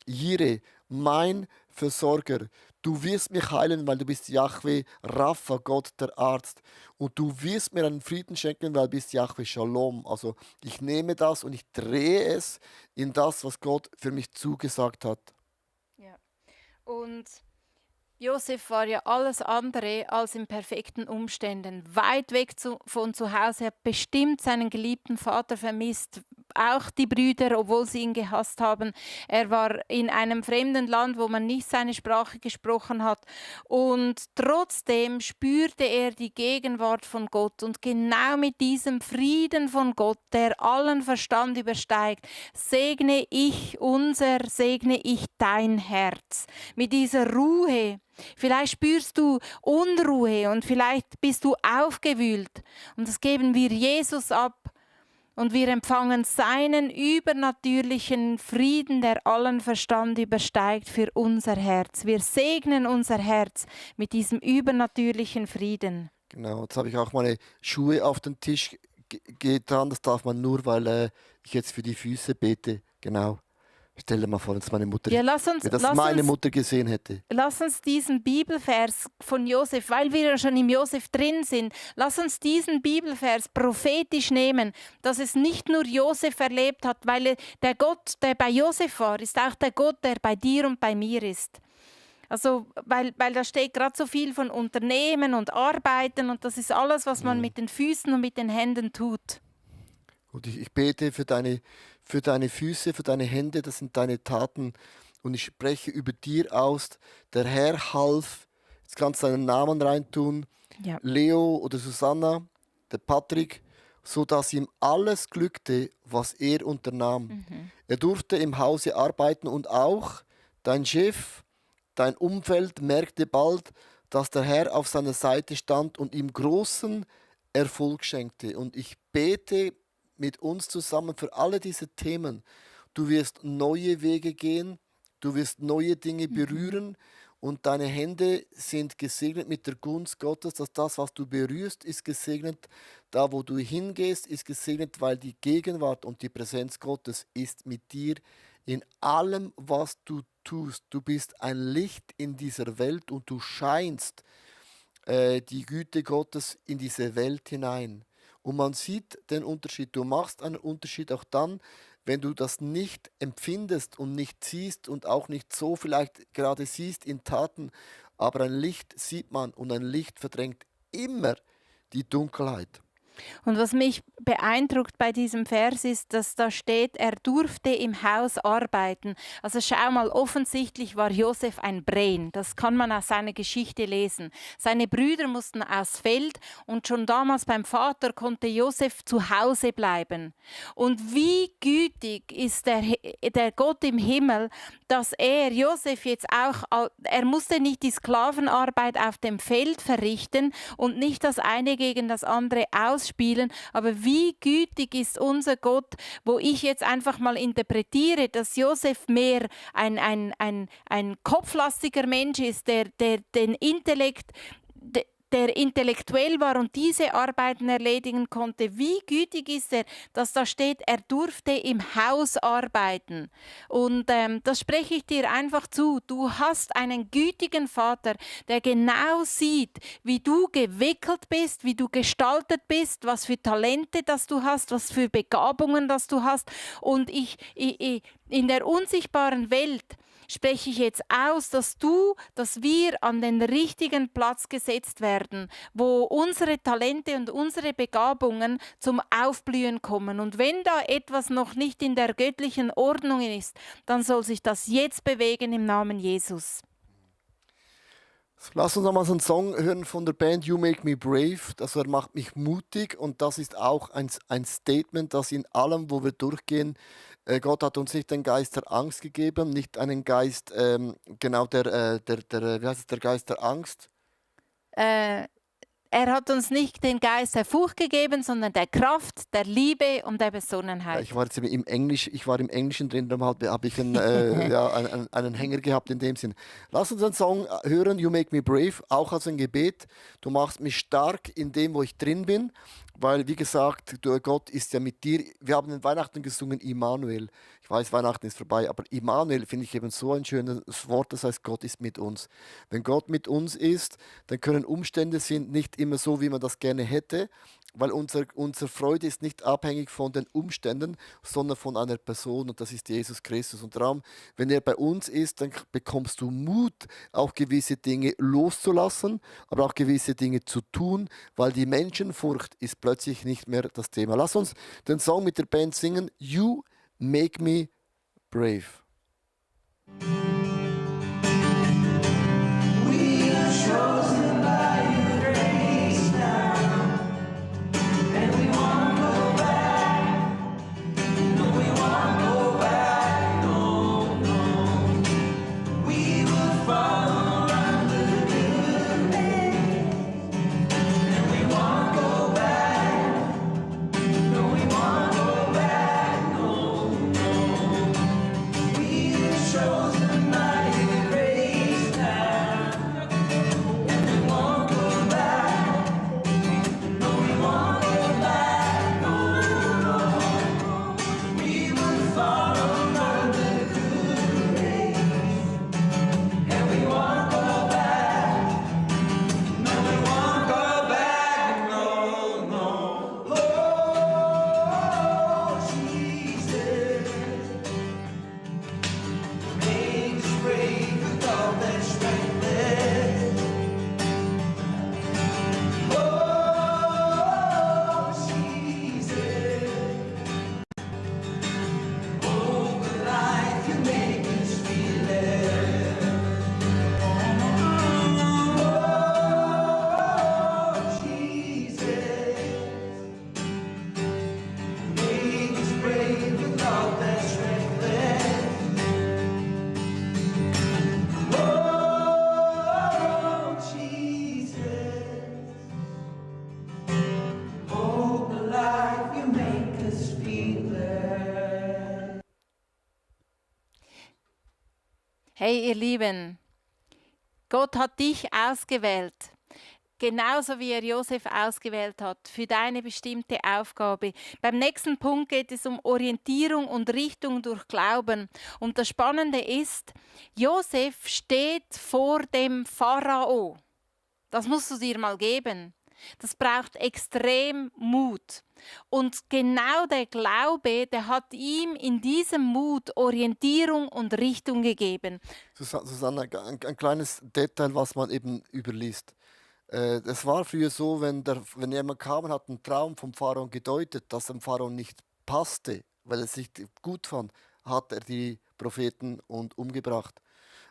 Jireh, mein Versorger. Du wirst mich heilen, weil du bist Yahweh Rapha, Gott der Arzt. Und du wirst mir einen Frieden schenken, weil du bist Yahweh Shalom. Also ich nehme das und ich drehe es in das, was Gott für mich zugesagt hat.
Ja. Und Josef war ja alles andere als in perfekten Umständen, weit weg von zu Hause. Er hat bestimmt seinen geliebten Vater vermisst, auch die Brüder, obwohl sie ihn gehasst haben. Er war in einem fremden Land, wo man nicht seine Sprache gesprochen hat. Und trotzdem spürte er die Gegenwart von Gott. Und genau mit diesem Frieden von Gott, der allen Verstand übersteigt, segne ich dein Herz. Mit dieser Ruhe. Vielleicht spürst du Unruhe und vielleicht bist du aufgewühlt. Und das geben wir Jesus ab. Und wir empfangen seinen übernatürlichen Frieden, der allen Verstand übersteigt, für unser Herz. Wir segnen unser Herz mit diesem übernatürlichen Frieden.
Genau, jetzt habe ich auch meine Schuhe auf den Tisch getan. Das darf man nur, weil ich jetzt für die Füße bete. Genau. Stell dir mal vor, dass meine Mutter,
Ja,
wenn das meine Mutter gesehen hätte.
Lass uns diesen Bibelvers von Josef, weil wir ja schon im Josef drin sind, lass uns diesen Bibelvers prophetisch nehmen, dass es nicht nur Josef erlebt hat, weil der Gott, der bei Josef war, ist auch der Gott, der bei dir und bei mir ist. Also, weil da steht gerade so viel von Unternehmen und Arbeiten und das ist alles, was man mit den Füßen und mit den Händen tut.
Und ich bete für deine Füße, für deine Hände, das sind deine Taten. Und ich spreche über dir aus, der Herr half, jetzt kannst du deinen Namen reintun,
Ja.
Leo oder Susanna, der Patrick, sodass ihm alles glückte, was er unternahm. Er durfte im Hause arbeiten und auch dein Chef, dein Umfeld merkte bald, dass der Herr auf seiner Seite stand und ihm großen Erfolg schenkte. Und ich bete mit uns zusammen für alle diese Themen. Du wirst neue Wege gehen, du wirst neue Dinge berühren und deine Hände sind gesegnet mit der Gunst Gottes, dass das, was du berührst, ist gesegnet. Da, wo du hingehst, ist gesegnet, weil die Gegenwart und die Präsenz Gottes ist mit dir in allem, was du tust. Du bist ein Licht in dieser Welt und du scheinst die Güte Gottes in diese Welt hinein. Und man sieht den Unterschied. Du machst einen Unterschied auch dann, wenn du das nicht empfindest und nicht siehst und auch nicht so vielleicht gerade siehst in Taten. Aber ein Licht sieht man und ein Licht verdrängt immer die Dunkelheit.
Und was mich beeindruckt bei diesem Vers ist, dass da steht, er durfte im Haus arbeiten. Also schau mal, offensichtlich war Josef ein Brain. Das kann man aus seiner Geschichte lesen. Seine Brüder mussten aufs Feld und schon damals beim Vater konnte Josef zu Hause bleiben. Und wie gütig ist der Gott im Himmel, dass er Josef jetzt auch, er musste nicht die Sklavenarbeit auf dem Feld verrichten und nicht das eine gegen das andere ausspielen, aber wie gütig ist unser Gott, wo ich jetzt einfach mal interpretiere, dass Josef mehr ein kopflastiger Mensch ist, der den Intellekt, der intellektuell war und diese Arbeiten erledigen konnte. Wie gütig ist er, dass da steht, er durfte im Haus arbeiten. Und das spreche ich dir einfach zu. Du hast einen gütigen Vater, der genau sieht, wie du gewickelt bist, wie du gestaltet bist, was für Talente das du hast, was für Begabungen das du hast. Und in der unsichtbaren Welt spreche ich jetzt aus, dass wir an den richtigen Platz gesetzt werden, wo unsere Talente und unsere Begabungen zum Aufblühen kommen. Und wenn da etwas noch nicht in der göttlichen Ordnung ist, dann soll sich das jetzt bewegen im Namen Jesus.
Lass uns nochmal so einen Song hören von der Band You Make Me Brave. Also er macht mich mutig und das ist auch ein Statement, dass in allem, wo wir durchgehen, Gott hat uns nicht den Geist der Angst gegeben, nicht einen Geist, genau wie heißt es, der Geist der Angst.
Er hat uns nicht den Geist der Furcht gegeben, sondern der Kraft, der Liebe und der Besonnenheit.
Ich war jetzt im Englischen drin, darum habe ich einen Hänger gehabt in dem Sinn. Lass uns einen Song hören, You Make Me Brave, auch als ein Gebet. Du machst mich stark in dem, wo ich drin bin, Weil, wie gesagt, Gott ist ja mit dir. Wir haben in Weihnachten gesungen, Immanuel. Ich weiß, Weihnachten ist vorbei, aber Immanuel finde ich eben so ein schönes Wort, das heißt, Gott ist mit uns. Wenn Gott mit uns ist, dann können Umstände sind nicht immer so, wie man das gerne hätte, weil unsere Freude ist nicht abhängig von den Umständen, sondern von einer Person und das ist Jesus Christus. Und darum, wenn er bei uns ist, dann bekommst du Mut, auch gewisse Dinge loszulassen, aber auch gewisse Dinge zu tun, weil die Menschenfurcht ist plötzlich nicht mehr das Thema. Lass uns den Song mit der Band singen, You Make Me Brave.
We are chosen by your grace now, and we won't go back. No, we won't go back. No, no. We will follow under your name, and we won't go back. No, we won't go back. No, no. We are chosen by your grace now, and we won't go back. No, we won't go back. No, no. We will follow under your grace, and we won't go back. No, we won't go back. No, no. Oh, Jesus. Make us brave with all that strength. Oh, Jesus. Oh, the life you make us feel it. Oh, Jesus. Make us brave with all that strength. Oh, Jesus. Oh, the life you make us feel it.
Hey, ihr Lieben, Gott hat dich ausgewählt, genauso wie er Josef ausgewählt hat, für deine bestimmte Aufgabe. Beim nächsten Punkt geht es um Orientierung und Richtung durch Glauben. Und das Spannende ist, Josef steht vor dem Pharao. Das musst du dir mal geben. Das braucht extrem Mut. Und genau der Glaube, der hat ihm in diesem Mut Orientierung und Richtung gegeben.
Susanne, ein kleines Detail, was man eben überliest. Es war früher so, wenn jemand kam und hat einen Traum vom Pharao gedeutet, dass dem Pharao nicht passte, weil er es nicht gut fand, hat er die Propheten umgebracht.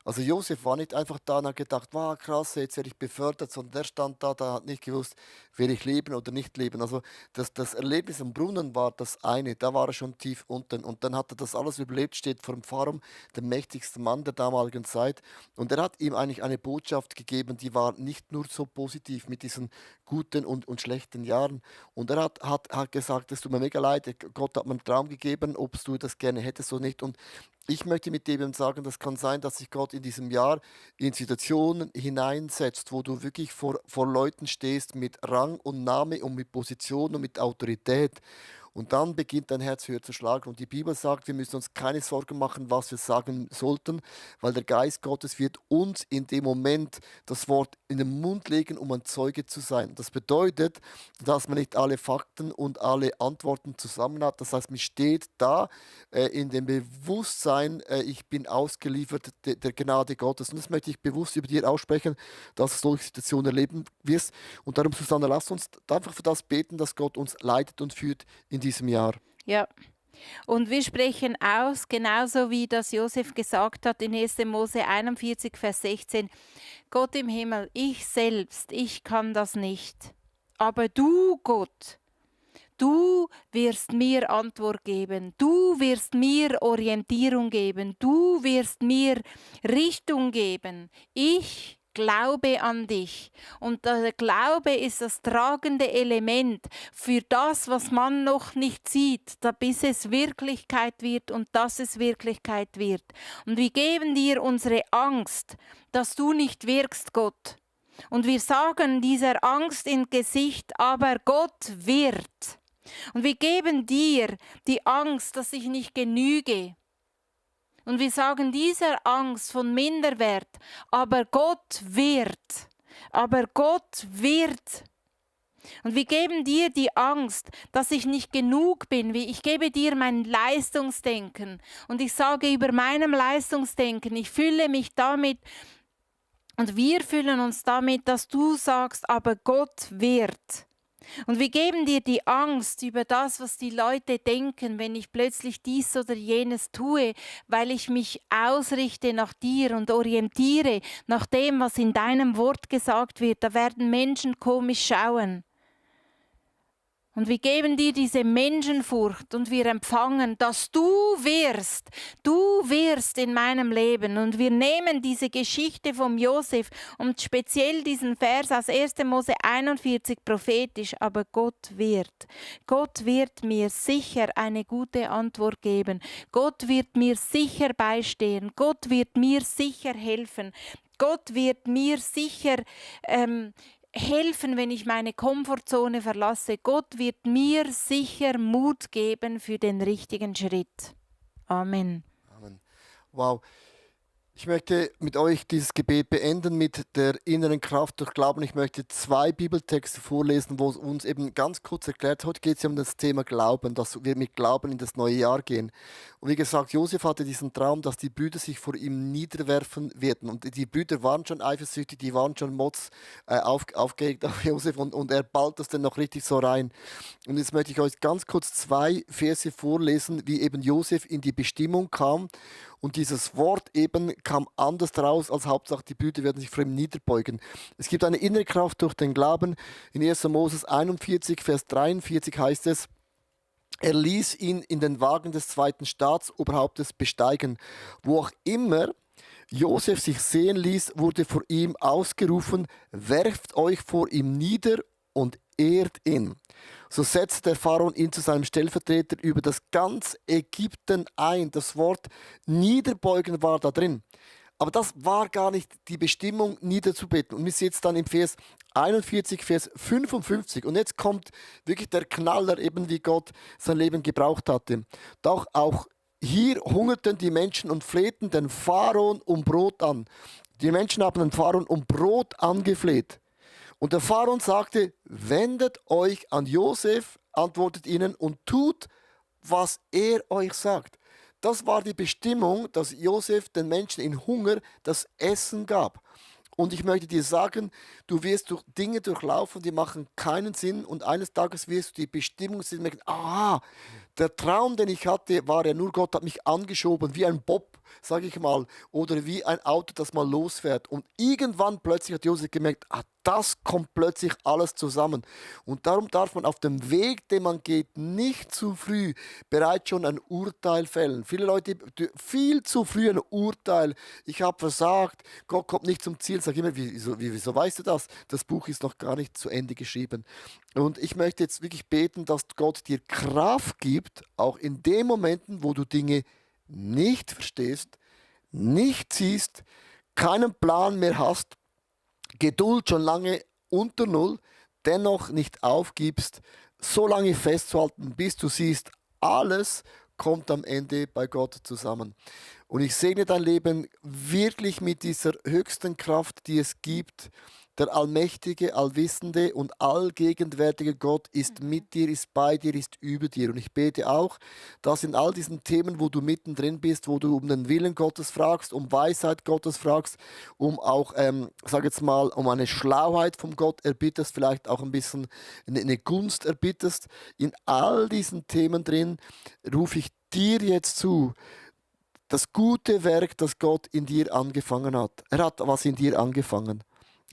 Also Josef war nicht einfach da und hat gedacht, wow, krass, jetzt werde ich befördert, sondern der stand da, der hat nicht gewusst, werde ich leben oder nicht leben. Also das Erlebnis am Brunnen war das eine, da war er schon tief unten. Und dann hat er das alles überlebt, steht vor dem Pharao, der mächtigste Mann der damaligen Zeit. Und er hat ihm eigentlich eine Botschaft gegeben, die war nicht nur so positiv mit diesen guten und schlechten Jahren. Und er hat gesagt, es tut mir mega leid, Gott hat mir einen Traum gegeben, ob du das gerne hättest oder nicht. Und ich möchte mit dem sagen, das kann sein, dass sich Gott in diesem Jahr in Situationen hineinsetzt, wo du wirklich vor Leuten stehst mit Rang und Name und mit Position und mit Autorität. Und dann beginnt dein Herz höher zu schlagen. Und die Bibel sagt, wir müssen uns keine Sorgen machen, was wir sagen sollten, weil der Geist Gottes wird uns in dem Moment das Wort in den Mund legen, um ein Zeuge zu sein. Das bedeutet, dass man nicht alle Fakten und alle Antworten zusammen hat. Das heißt, man steht da in dem Bewusstsein, ich bin ausgeliefert der Gnade Gottes. Und das möchte ich bewusst über dir aussprechen, dass du solche Situationen erleben wirst. Und darum, Susanne, lass uns einfach für das beten, dass Gott uns leitet und führt in diesem Jahr.
Ja. Und wir sprechen aus, genauso wie das Josef gesagt hat in 1. Mose 41, Vers 16, Gott im Himmel, ich selbst, ich kann das nicht. Aber du, Gott, du wirst mir Antwort geben, du wirst mir Orientierung geben, du wirst mir Richtung geben. Ich glaube an dich. Und der Glaube ist das tragende Element für das, was man noch nicht sieht, bis es Wirklichkeit wird und dass es Wirklichkeit wird. Und wir geben dir unsere Angst, dass du nicht wirkst, Gott. Und wir sagen dieser Angst ins Gesicht, aber Gott wird. Und wir geben dir die Angst, dass ich nicht genüge. Und wir sagen dieser Angst von Minderwert, aber Gott wird. Aber Gott wird. Und wir geben dir die Angst, dass ich nicht genug bin. Ich gebe dir mein Leistungsdenken. Und ich sage über meinem Leistungsdenken, ich fülle mich damit. Und wir fühlen uns damit, dass du sagst, aber Gott wird. Und wir geben dir die Angst über das, was die Leute denken, wenn ich plötzlich dies oder jenes tue, weil ich mich ausrichte nach dir und orientiere nach dem, was in deinem Wort gesagt wird. Da werden Menschen komisch schauen. Und wir geben dir diese Menschenfurcht und wir empfangen, dass du wirst in meinem Leben. Und wir nehmen diese Geschichte vom Josef und speziell diesen Vers aus 1. Mose 41 prophetisch, aber Gott wird mir sicher eine gute Antwort geben. Gott wird mir sicher beistehen. Gott wird mir sicher helfen. Gott wird mir sicher helfen, wenn ich meine Komfortzone verlasse. Gott wird mir sicher Mut geben für den richtigen Schritt. Amen.
Amen. Wow. Ich möchte mit euch dieses Gebet beenden mit der inneren Kraft durch Glauben. Ich möchte 2 Bibeltexte vorlesen, wo es uns eben ganz kurz erklärt. Heute geht es ja um das Thema Glauben, dass wir mit Glauben in das neue Jahr gehen. Und wie gesagt, Josef hatte diesen Traum, dass die Brüder sich vor ihm niederwerfen werden. Und die Brüder waren schon eifersüchtig, die waren schon aufgeregt auf Josef und er ballt das dann noch richtig so rein. Und jetzt möchte ich euch ganz kurz 2 Verse vorlesen, wie eben Josef in die Bestimmung kam. Und dieses Wort eben kam anders raus, als Hauptsache die Brüder werden sich vor ihm niederbeugen. Es gibt eine innere Kraft durch den Glauben. In 1. Mose 41, Vers 43 heißt es, er ließ ihn in den Wagen des 2. Staatsoberhauptes besteigen. Wo auch immer Josef sich sehen ließ, wurde vor ihm ausgerufen, werft euch vor ihm nieder und ehrt ihn. So setzte der Pharao ihn zu seinem Stellvertreter über das ganz Ägypten ein. Das Wort niederbeugen war da drin. Aber das war gar nicht die Bestimmung, niederzubeten. Und wir sehen jetzt dann im Vers 41, Vers 55. Und jetzt kommt wirklich der Knaller, eben wie Gott sein Leben gebraucht hatte. Doch auch hier hungerten die Menschen und flehten den Pharao um Brot an. Die Menschen haben den Pharao um Brot angefleht. Und der Pharao sagte, wendet euch an Josef, antwortet ihnen und tut, was er euch sagt. Das war die Bestimmung, dass Josef den Menschen in Hunger das Essen gab. Und ich möchte dir sagen, du wirst durch Dinge durchlaufen, die machen keinen Sinn. Und eines Tages wirst du die Bestimmung sehen und merken, aha, der Traum, den ich hatte, war ja nur, Gott hat mich angeschoben, wie ein Bob, sage ich mal, oder wie ein Auto, das mal losfährt. Und irgendwann plötzlich hat Josef gemerkt, das kommt plötzlich alles zusammen. Und darum darf man auf dem Weg, den man geht, nicht zu früh bereits schon ein Urteil fällen. Viele Leute viel zu früh ein Urteil. Ich habe versagt, Gott kommt nicht zum Ziel. Sag immer, wieso weißt du das? Das Buch ist noch gar nicht zu Ende geschrieben. Und ich möchte jetzt wirklich beten, dass Gott dir Kraft gibt, auch in den Momenten, wo du Dinge nicht verstehst, nicht siehst, keinen Plan mehr hast, Geduld schon lange unter Null, dennoch nicht aufgibst, so lange festzuhalten, bis du siehst, alles kommt am Ende bei Gott zusammen. Und ich segne dein Leben wirklich mit dieser höchsten Kraft, die es gibt. Der allmächtige, allwissende und allgegenwärtige Gott ist mit dir, ist bei dir, ist über dir. Und ich bete auch, dass in all diesen Themen, wo du mittendrin bist, wo du um den Willen Gottes fragst, um Weisheit Gottes fragst, um auch, sag jetzt mal, um eine Schlauheit vom Gott erbittest, vielleicht auch ein bisschen eine Gunst erbittest, in all diesen Themen drin rufe ich dir jetzt zu, das gute Werk, das Gott in dir angefangen hat. Er hat was in dir angefangen.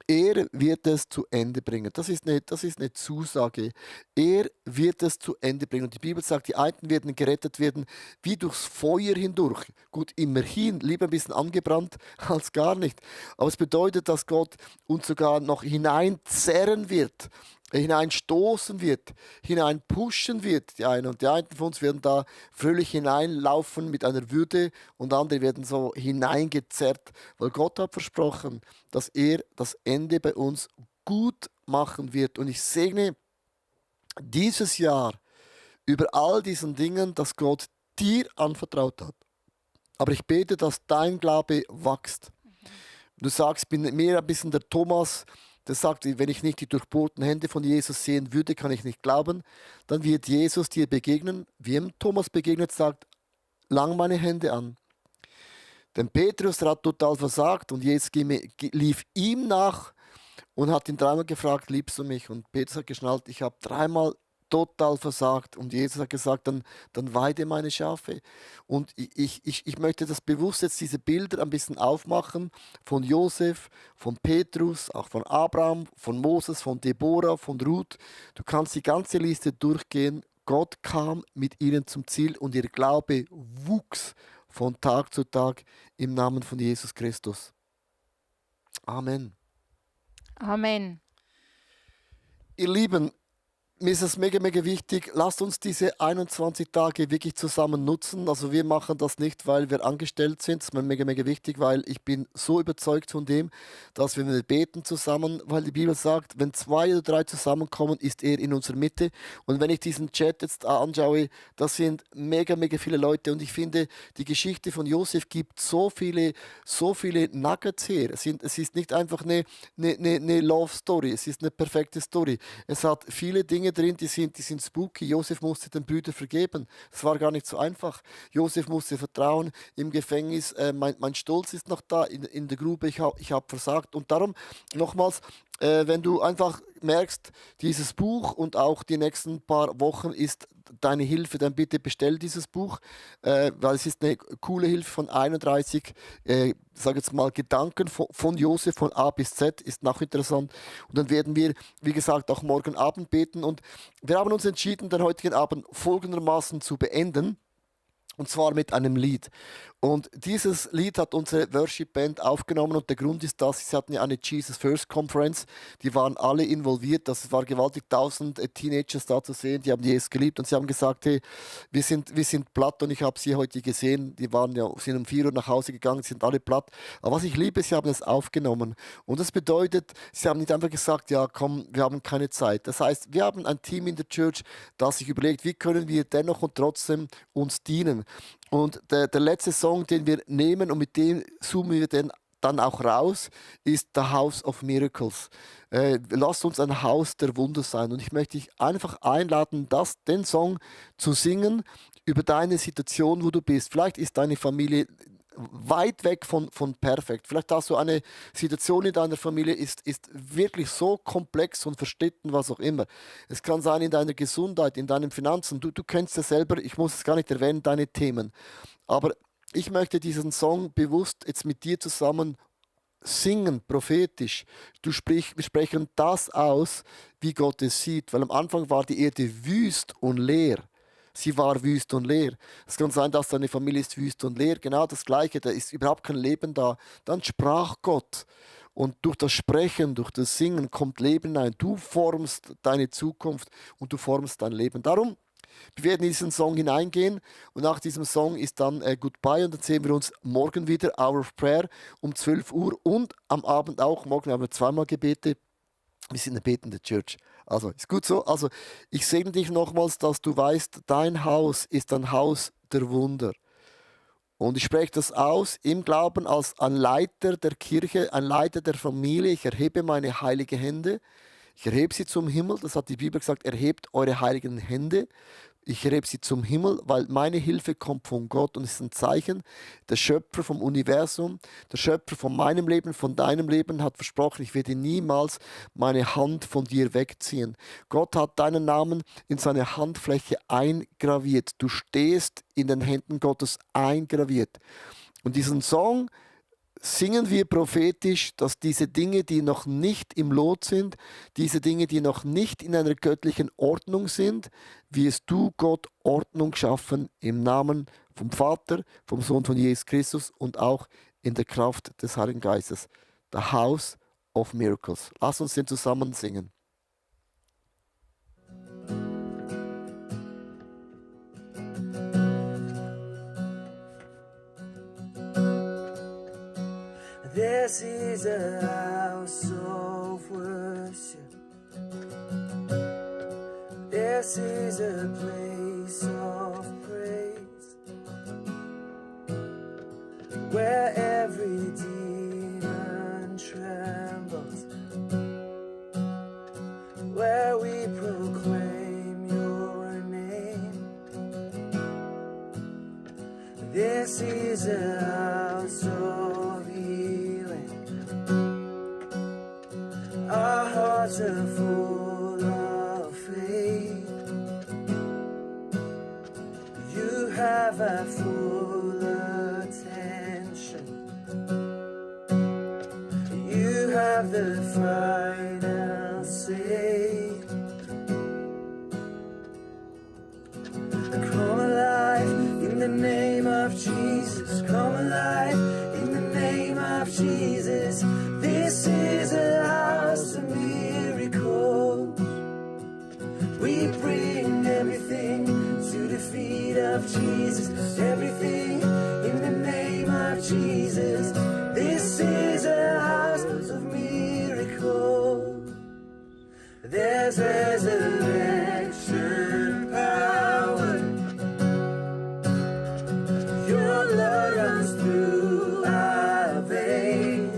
Er wird es zu Ende bringen. Das ist eine Zusage. Er wird es zu Ende bringen. Und die Bibel sagt, die einen werden gerettet werden wie durchs Feuer hindurch. Gut, immerhin, lieber ein bisschen angebrannt als gar nicht. Aber es bedeutet, dass Gott uns sogar noch hineinzerren wird hineinstoßen wird, hineinpushen wird, die einen. Und die einen von uns werden da fröhlich hineinlaufen mit einer Würde und andere werden so hineingezerrt, weil Gott hat versprochen, dass er das Ende bei uns gut machen wird. Und ich segne dieses Jahr über all diesen Dingen, dass Gott dir anvertraut hat. Aber ich bete, dass dein Glaube wächst. Du sagst, bin mehr ein bisschen der Thomas, der sagt, wenn ich nicht die durchbohrten Hände von Jesus sehen würde, kann ich nicht glauben. Dann wird Jesus dir begegnen, wie ihm Thomas begegnet, sagt, lang meine Hände an. Denn Petrus, der hat total versagt und Jesus lief ihm nach und hat ihn dreimal gefragt, liebst du mich? Und Petrus hat geschnallt, ich habe dreimal total versagt. Und Jesus hat gesagt, dann weide meine Schafe. Und ich möchte das bewusst jetzt diese Bilder ein bisschen aufmachen von Josef, von Petrus, auch von Abraham, von Moses, von Deborah, von Ruth. Du kannst die ganze Liste durchgehen. Gott kam mit ihnen zum Ziel und ihr Glaube wuchs von Tag zu Tag im Namen von Jesus Christus. Amen.
Amen.
Ihr Lieben, mir ist es mega, mega wichtig, lasst uns diese 21 Tage wirklich zusammen nutzen. Also wir machen das nicht, weil wir angestellt sind. Das ist mir mega, mega wichtig, weil ich bin so überzeugt von dem, dass wir beten zusammen, weil die Bibel sagt, wenn 2 oder 3 zusammenkommen, ist er in unserer Mitte. Und wenn ich diesen Chat jetzt anschaue, das sind mega, mega viele Leute. Und ich finde, die Geschichte von Josef gibt so viele Nuggets her. Es ist nicht einfach eine Love Story, es ist eine perfekte Story. Es hat viele Dinge drin, die sind spooky. Josef musste den Brüdern vergeben. Das war gar nicht so einfach. Josef musste vertrauen im Gefängnis. Mein Stolz ist noch da in der Grube. Ich hab versagt. Und darum nochmals, wenn du einfach merkst, dieses Buch und auch die nächsten paar Wochen ist deine Hilfe, dann bitte bestell dieses Buch, weil es ist eine coole Hilfe von 31, sage jetzt mal, Gedanken von Josef von A bis Z, ist noch interessant. Und dann werden wir, wie gesagt, auch morgen Abend beten. Und wir haben uns entschieden, den heutigen Abend folgendermaßen zu beenden. Und zwar mit einem Lied. Und dieses Lied hat unsere Worship-Band aufgenommen und der Grund ist das, sie hatten ja eine Jesus First Conference, die waren alle involviert, das war gewaltig, 1000 Teenagers da zu sehen, die haben Jesus geliebt und sie haben gesagt, hey, wir sind platt und ich habe sie heute gesehen, sind um 4 Uhr nach Hause gegangen, sind alle platt, aber was ich liebe, sie haben es aufgenommen und das bedeutet, sie haben nicht einfach gesagt, ja komm, wir haben keine Zeit, das heißt, wir haben ein Team in der Church, das sich überlegt, wie können wir dennoch und trotzdem uns dienen. Und der letzte Song, den wir nehmen und mit dem zoomen wir dann auch raus, ist The House of Miracles. Lasst uns ein Haus der Wunder sein. Und ich möchte dich einfach einladen, den Song zu singen über deine Situation, wo du bist. Vielleicht ist deine Familie weit weg von perfekt. Vielleicht hast du eine Situation in deiner Familie, ist wirklich so komplex und verstritten, was auch immer. Es kann sein in deiner Gesundheit, in deinen Finanzen. Du kennst ja selber, ich muss es gar nicht erwähnen, deine Themen. Aber ich möchte diesen Song bewusst jetzt mit dir zusammen singen, prophetisch. Wir sprechen das aus, wie Gott es sieht. Weil am Anfang war die Erde wüst und leer. Sie war wüst und leer. Es kann sein, dass deine Familie ist wüst und leer. Genau das Gleiche, da ist überhaupt kein Leben da. Dann sprach Gott. Und durch das Sprechen, durch das Singen kommt Leben ein. Du formst deine Zukunft und du formst dein Leben. Darum, wir werden in diesen Song hineingehen und nach diesem Song ist dann Goodbye und dann sehen wir uns morgen wieder, Hour of Prayer um 12 Uhr und am Abend auch. Morgen haben wir zweimal Gebete. Wir sind eine betende Church. Also, ist gut so. Also, ich segne dich nochmals, dass du weißt, dein Haus ist ein Haus der Wunder. Und ich spreche das aus im Glauben als ein Leiter der Kirche, ein Leiter der Familie. Ich erhebe meine heiligen Hände. Ich erhebe sie zum Himmel. Das hat die Bibel gesagt, erhebt eure heiligen Hände. Ich erhebe sie zum Himmel, weil meine Hilfe kommt von Gott und ist ein Zeichen. Der Schöpfer vom Universum, der Schöpfer von meinem Leben, von deinem Leben hat versprochen, ich werde niemals meine Hand von dir wegziehen. Gott hat deinen Namen in seine Handfläche eingraviert. Du stehst in den Händen Gottes eingraviert. Und diesen Song singen wir prophetisch, dass diese Dinge, die noch nicht im Lot sind, diese Dinge, die noch nicht in einer göttlichen Ordnung sind, wirst du, Gott, Ordnung schaffen im Namen vom Vater, vom Sohn von Jesus Christus und auch in der Kraft des Heiligen Geistes. The House of Miracles. Lass uns den zusammen singen.
This is a house of worship. This is a place of praise, where every demon trembles, where we proclaim your name. This is a house of healing. Our hearts are full of faith. You have our full attention. You have the final say. Come alive in the name of Jesus. Come alive in the name of Jesus. This is a house of miracles. We bring everything to the feet of Jesus. Everything in the name of Jesus. This is a house of miracles. There's resurrection power. Your blood runs through our veins.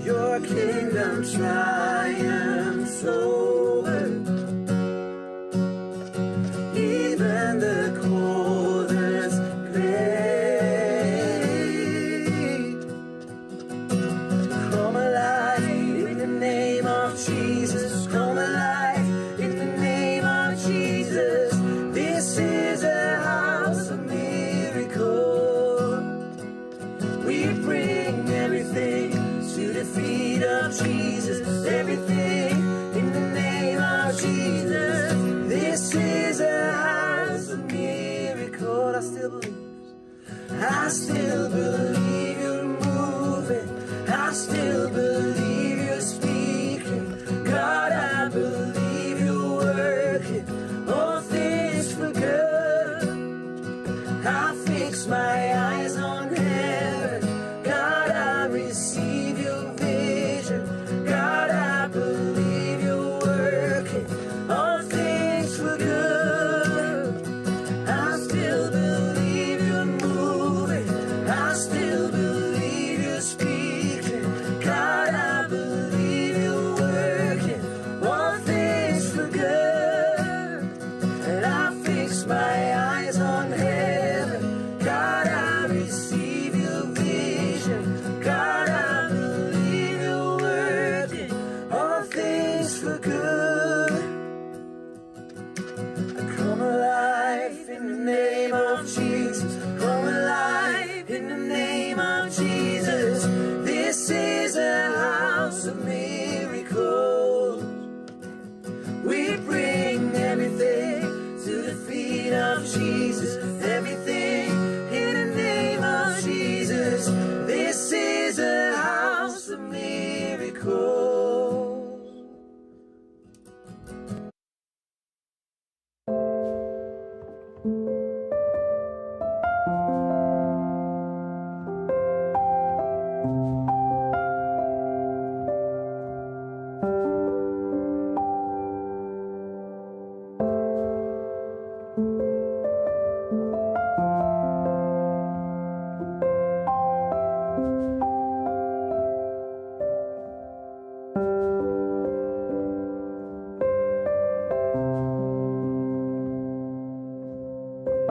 Your kingdom triumphs over even the coldest grave. Come alive in the name of Jesus. Come alive in the name of Jesus. This is a house of miracles. We bring everything to the feet of Jesus. Everything in the name of Jesus. This is a house of miracles. I still believe. I still believe.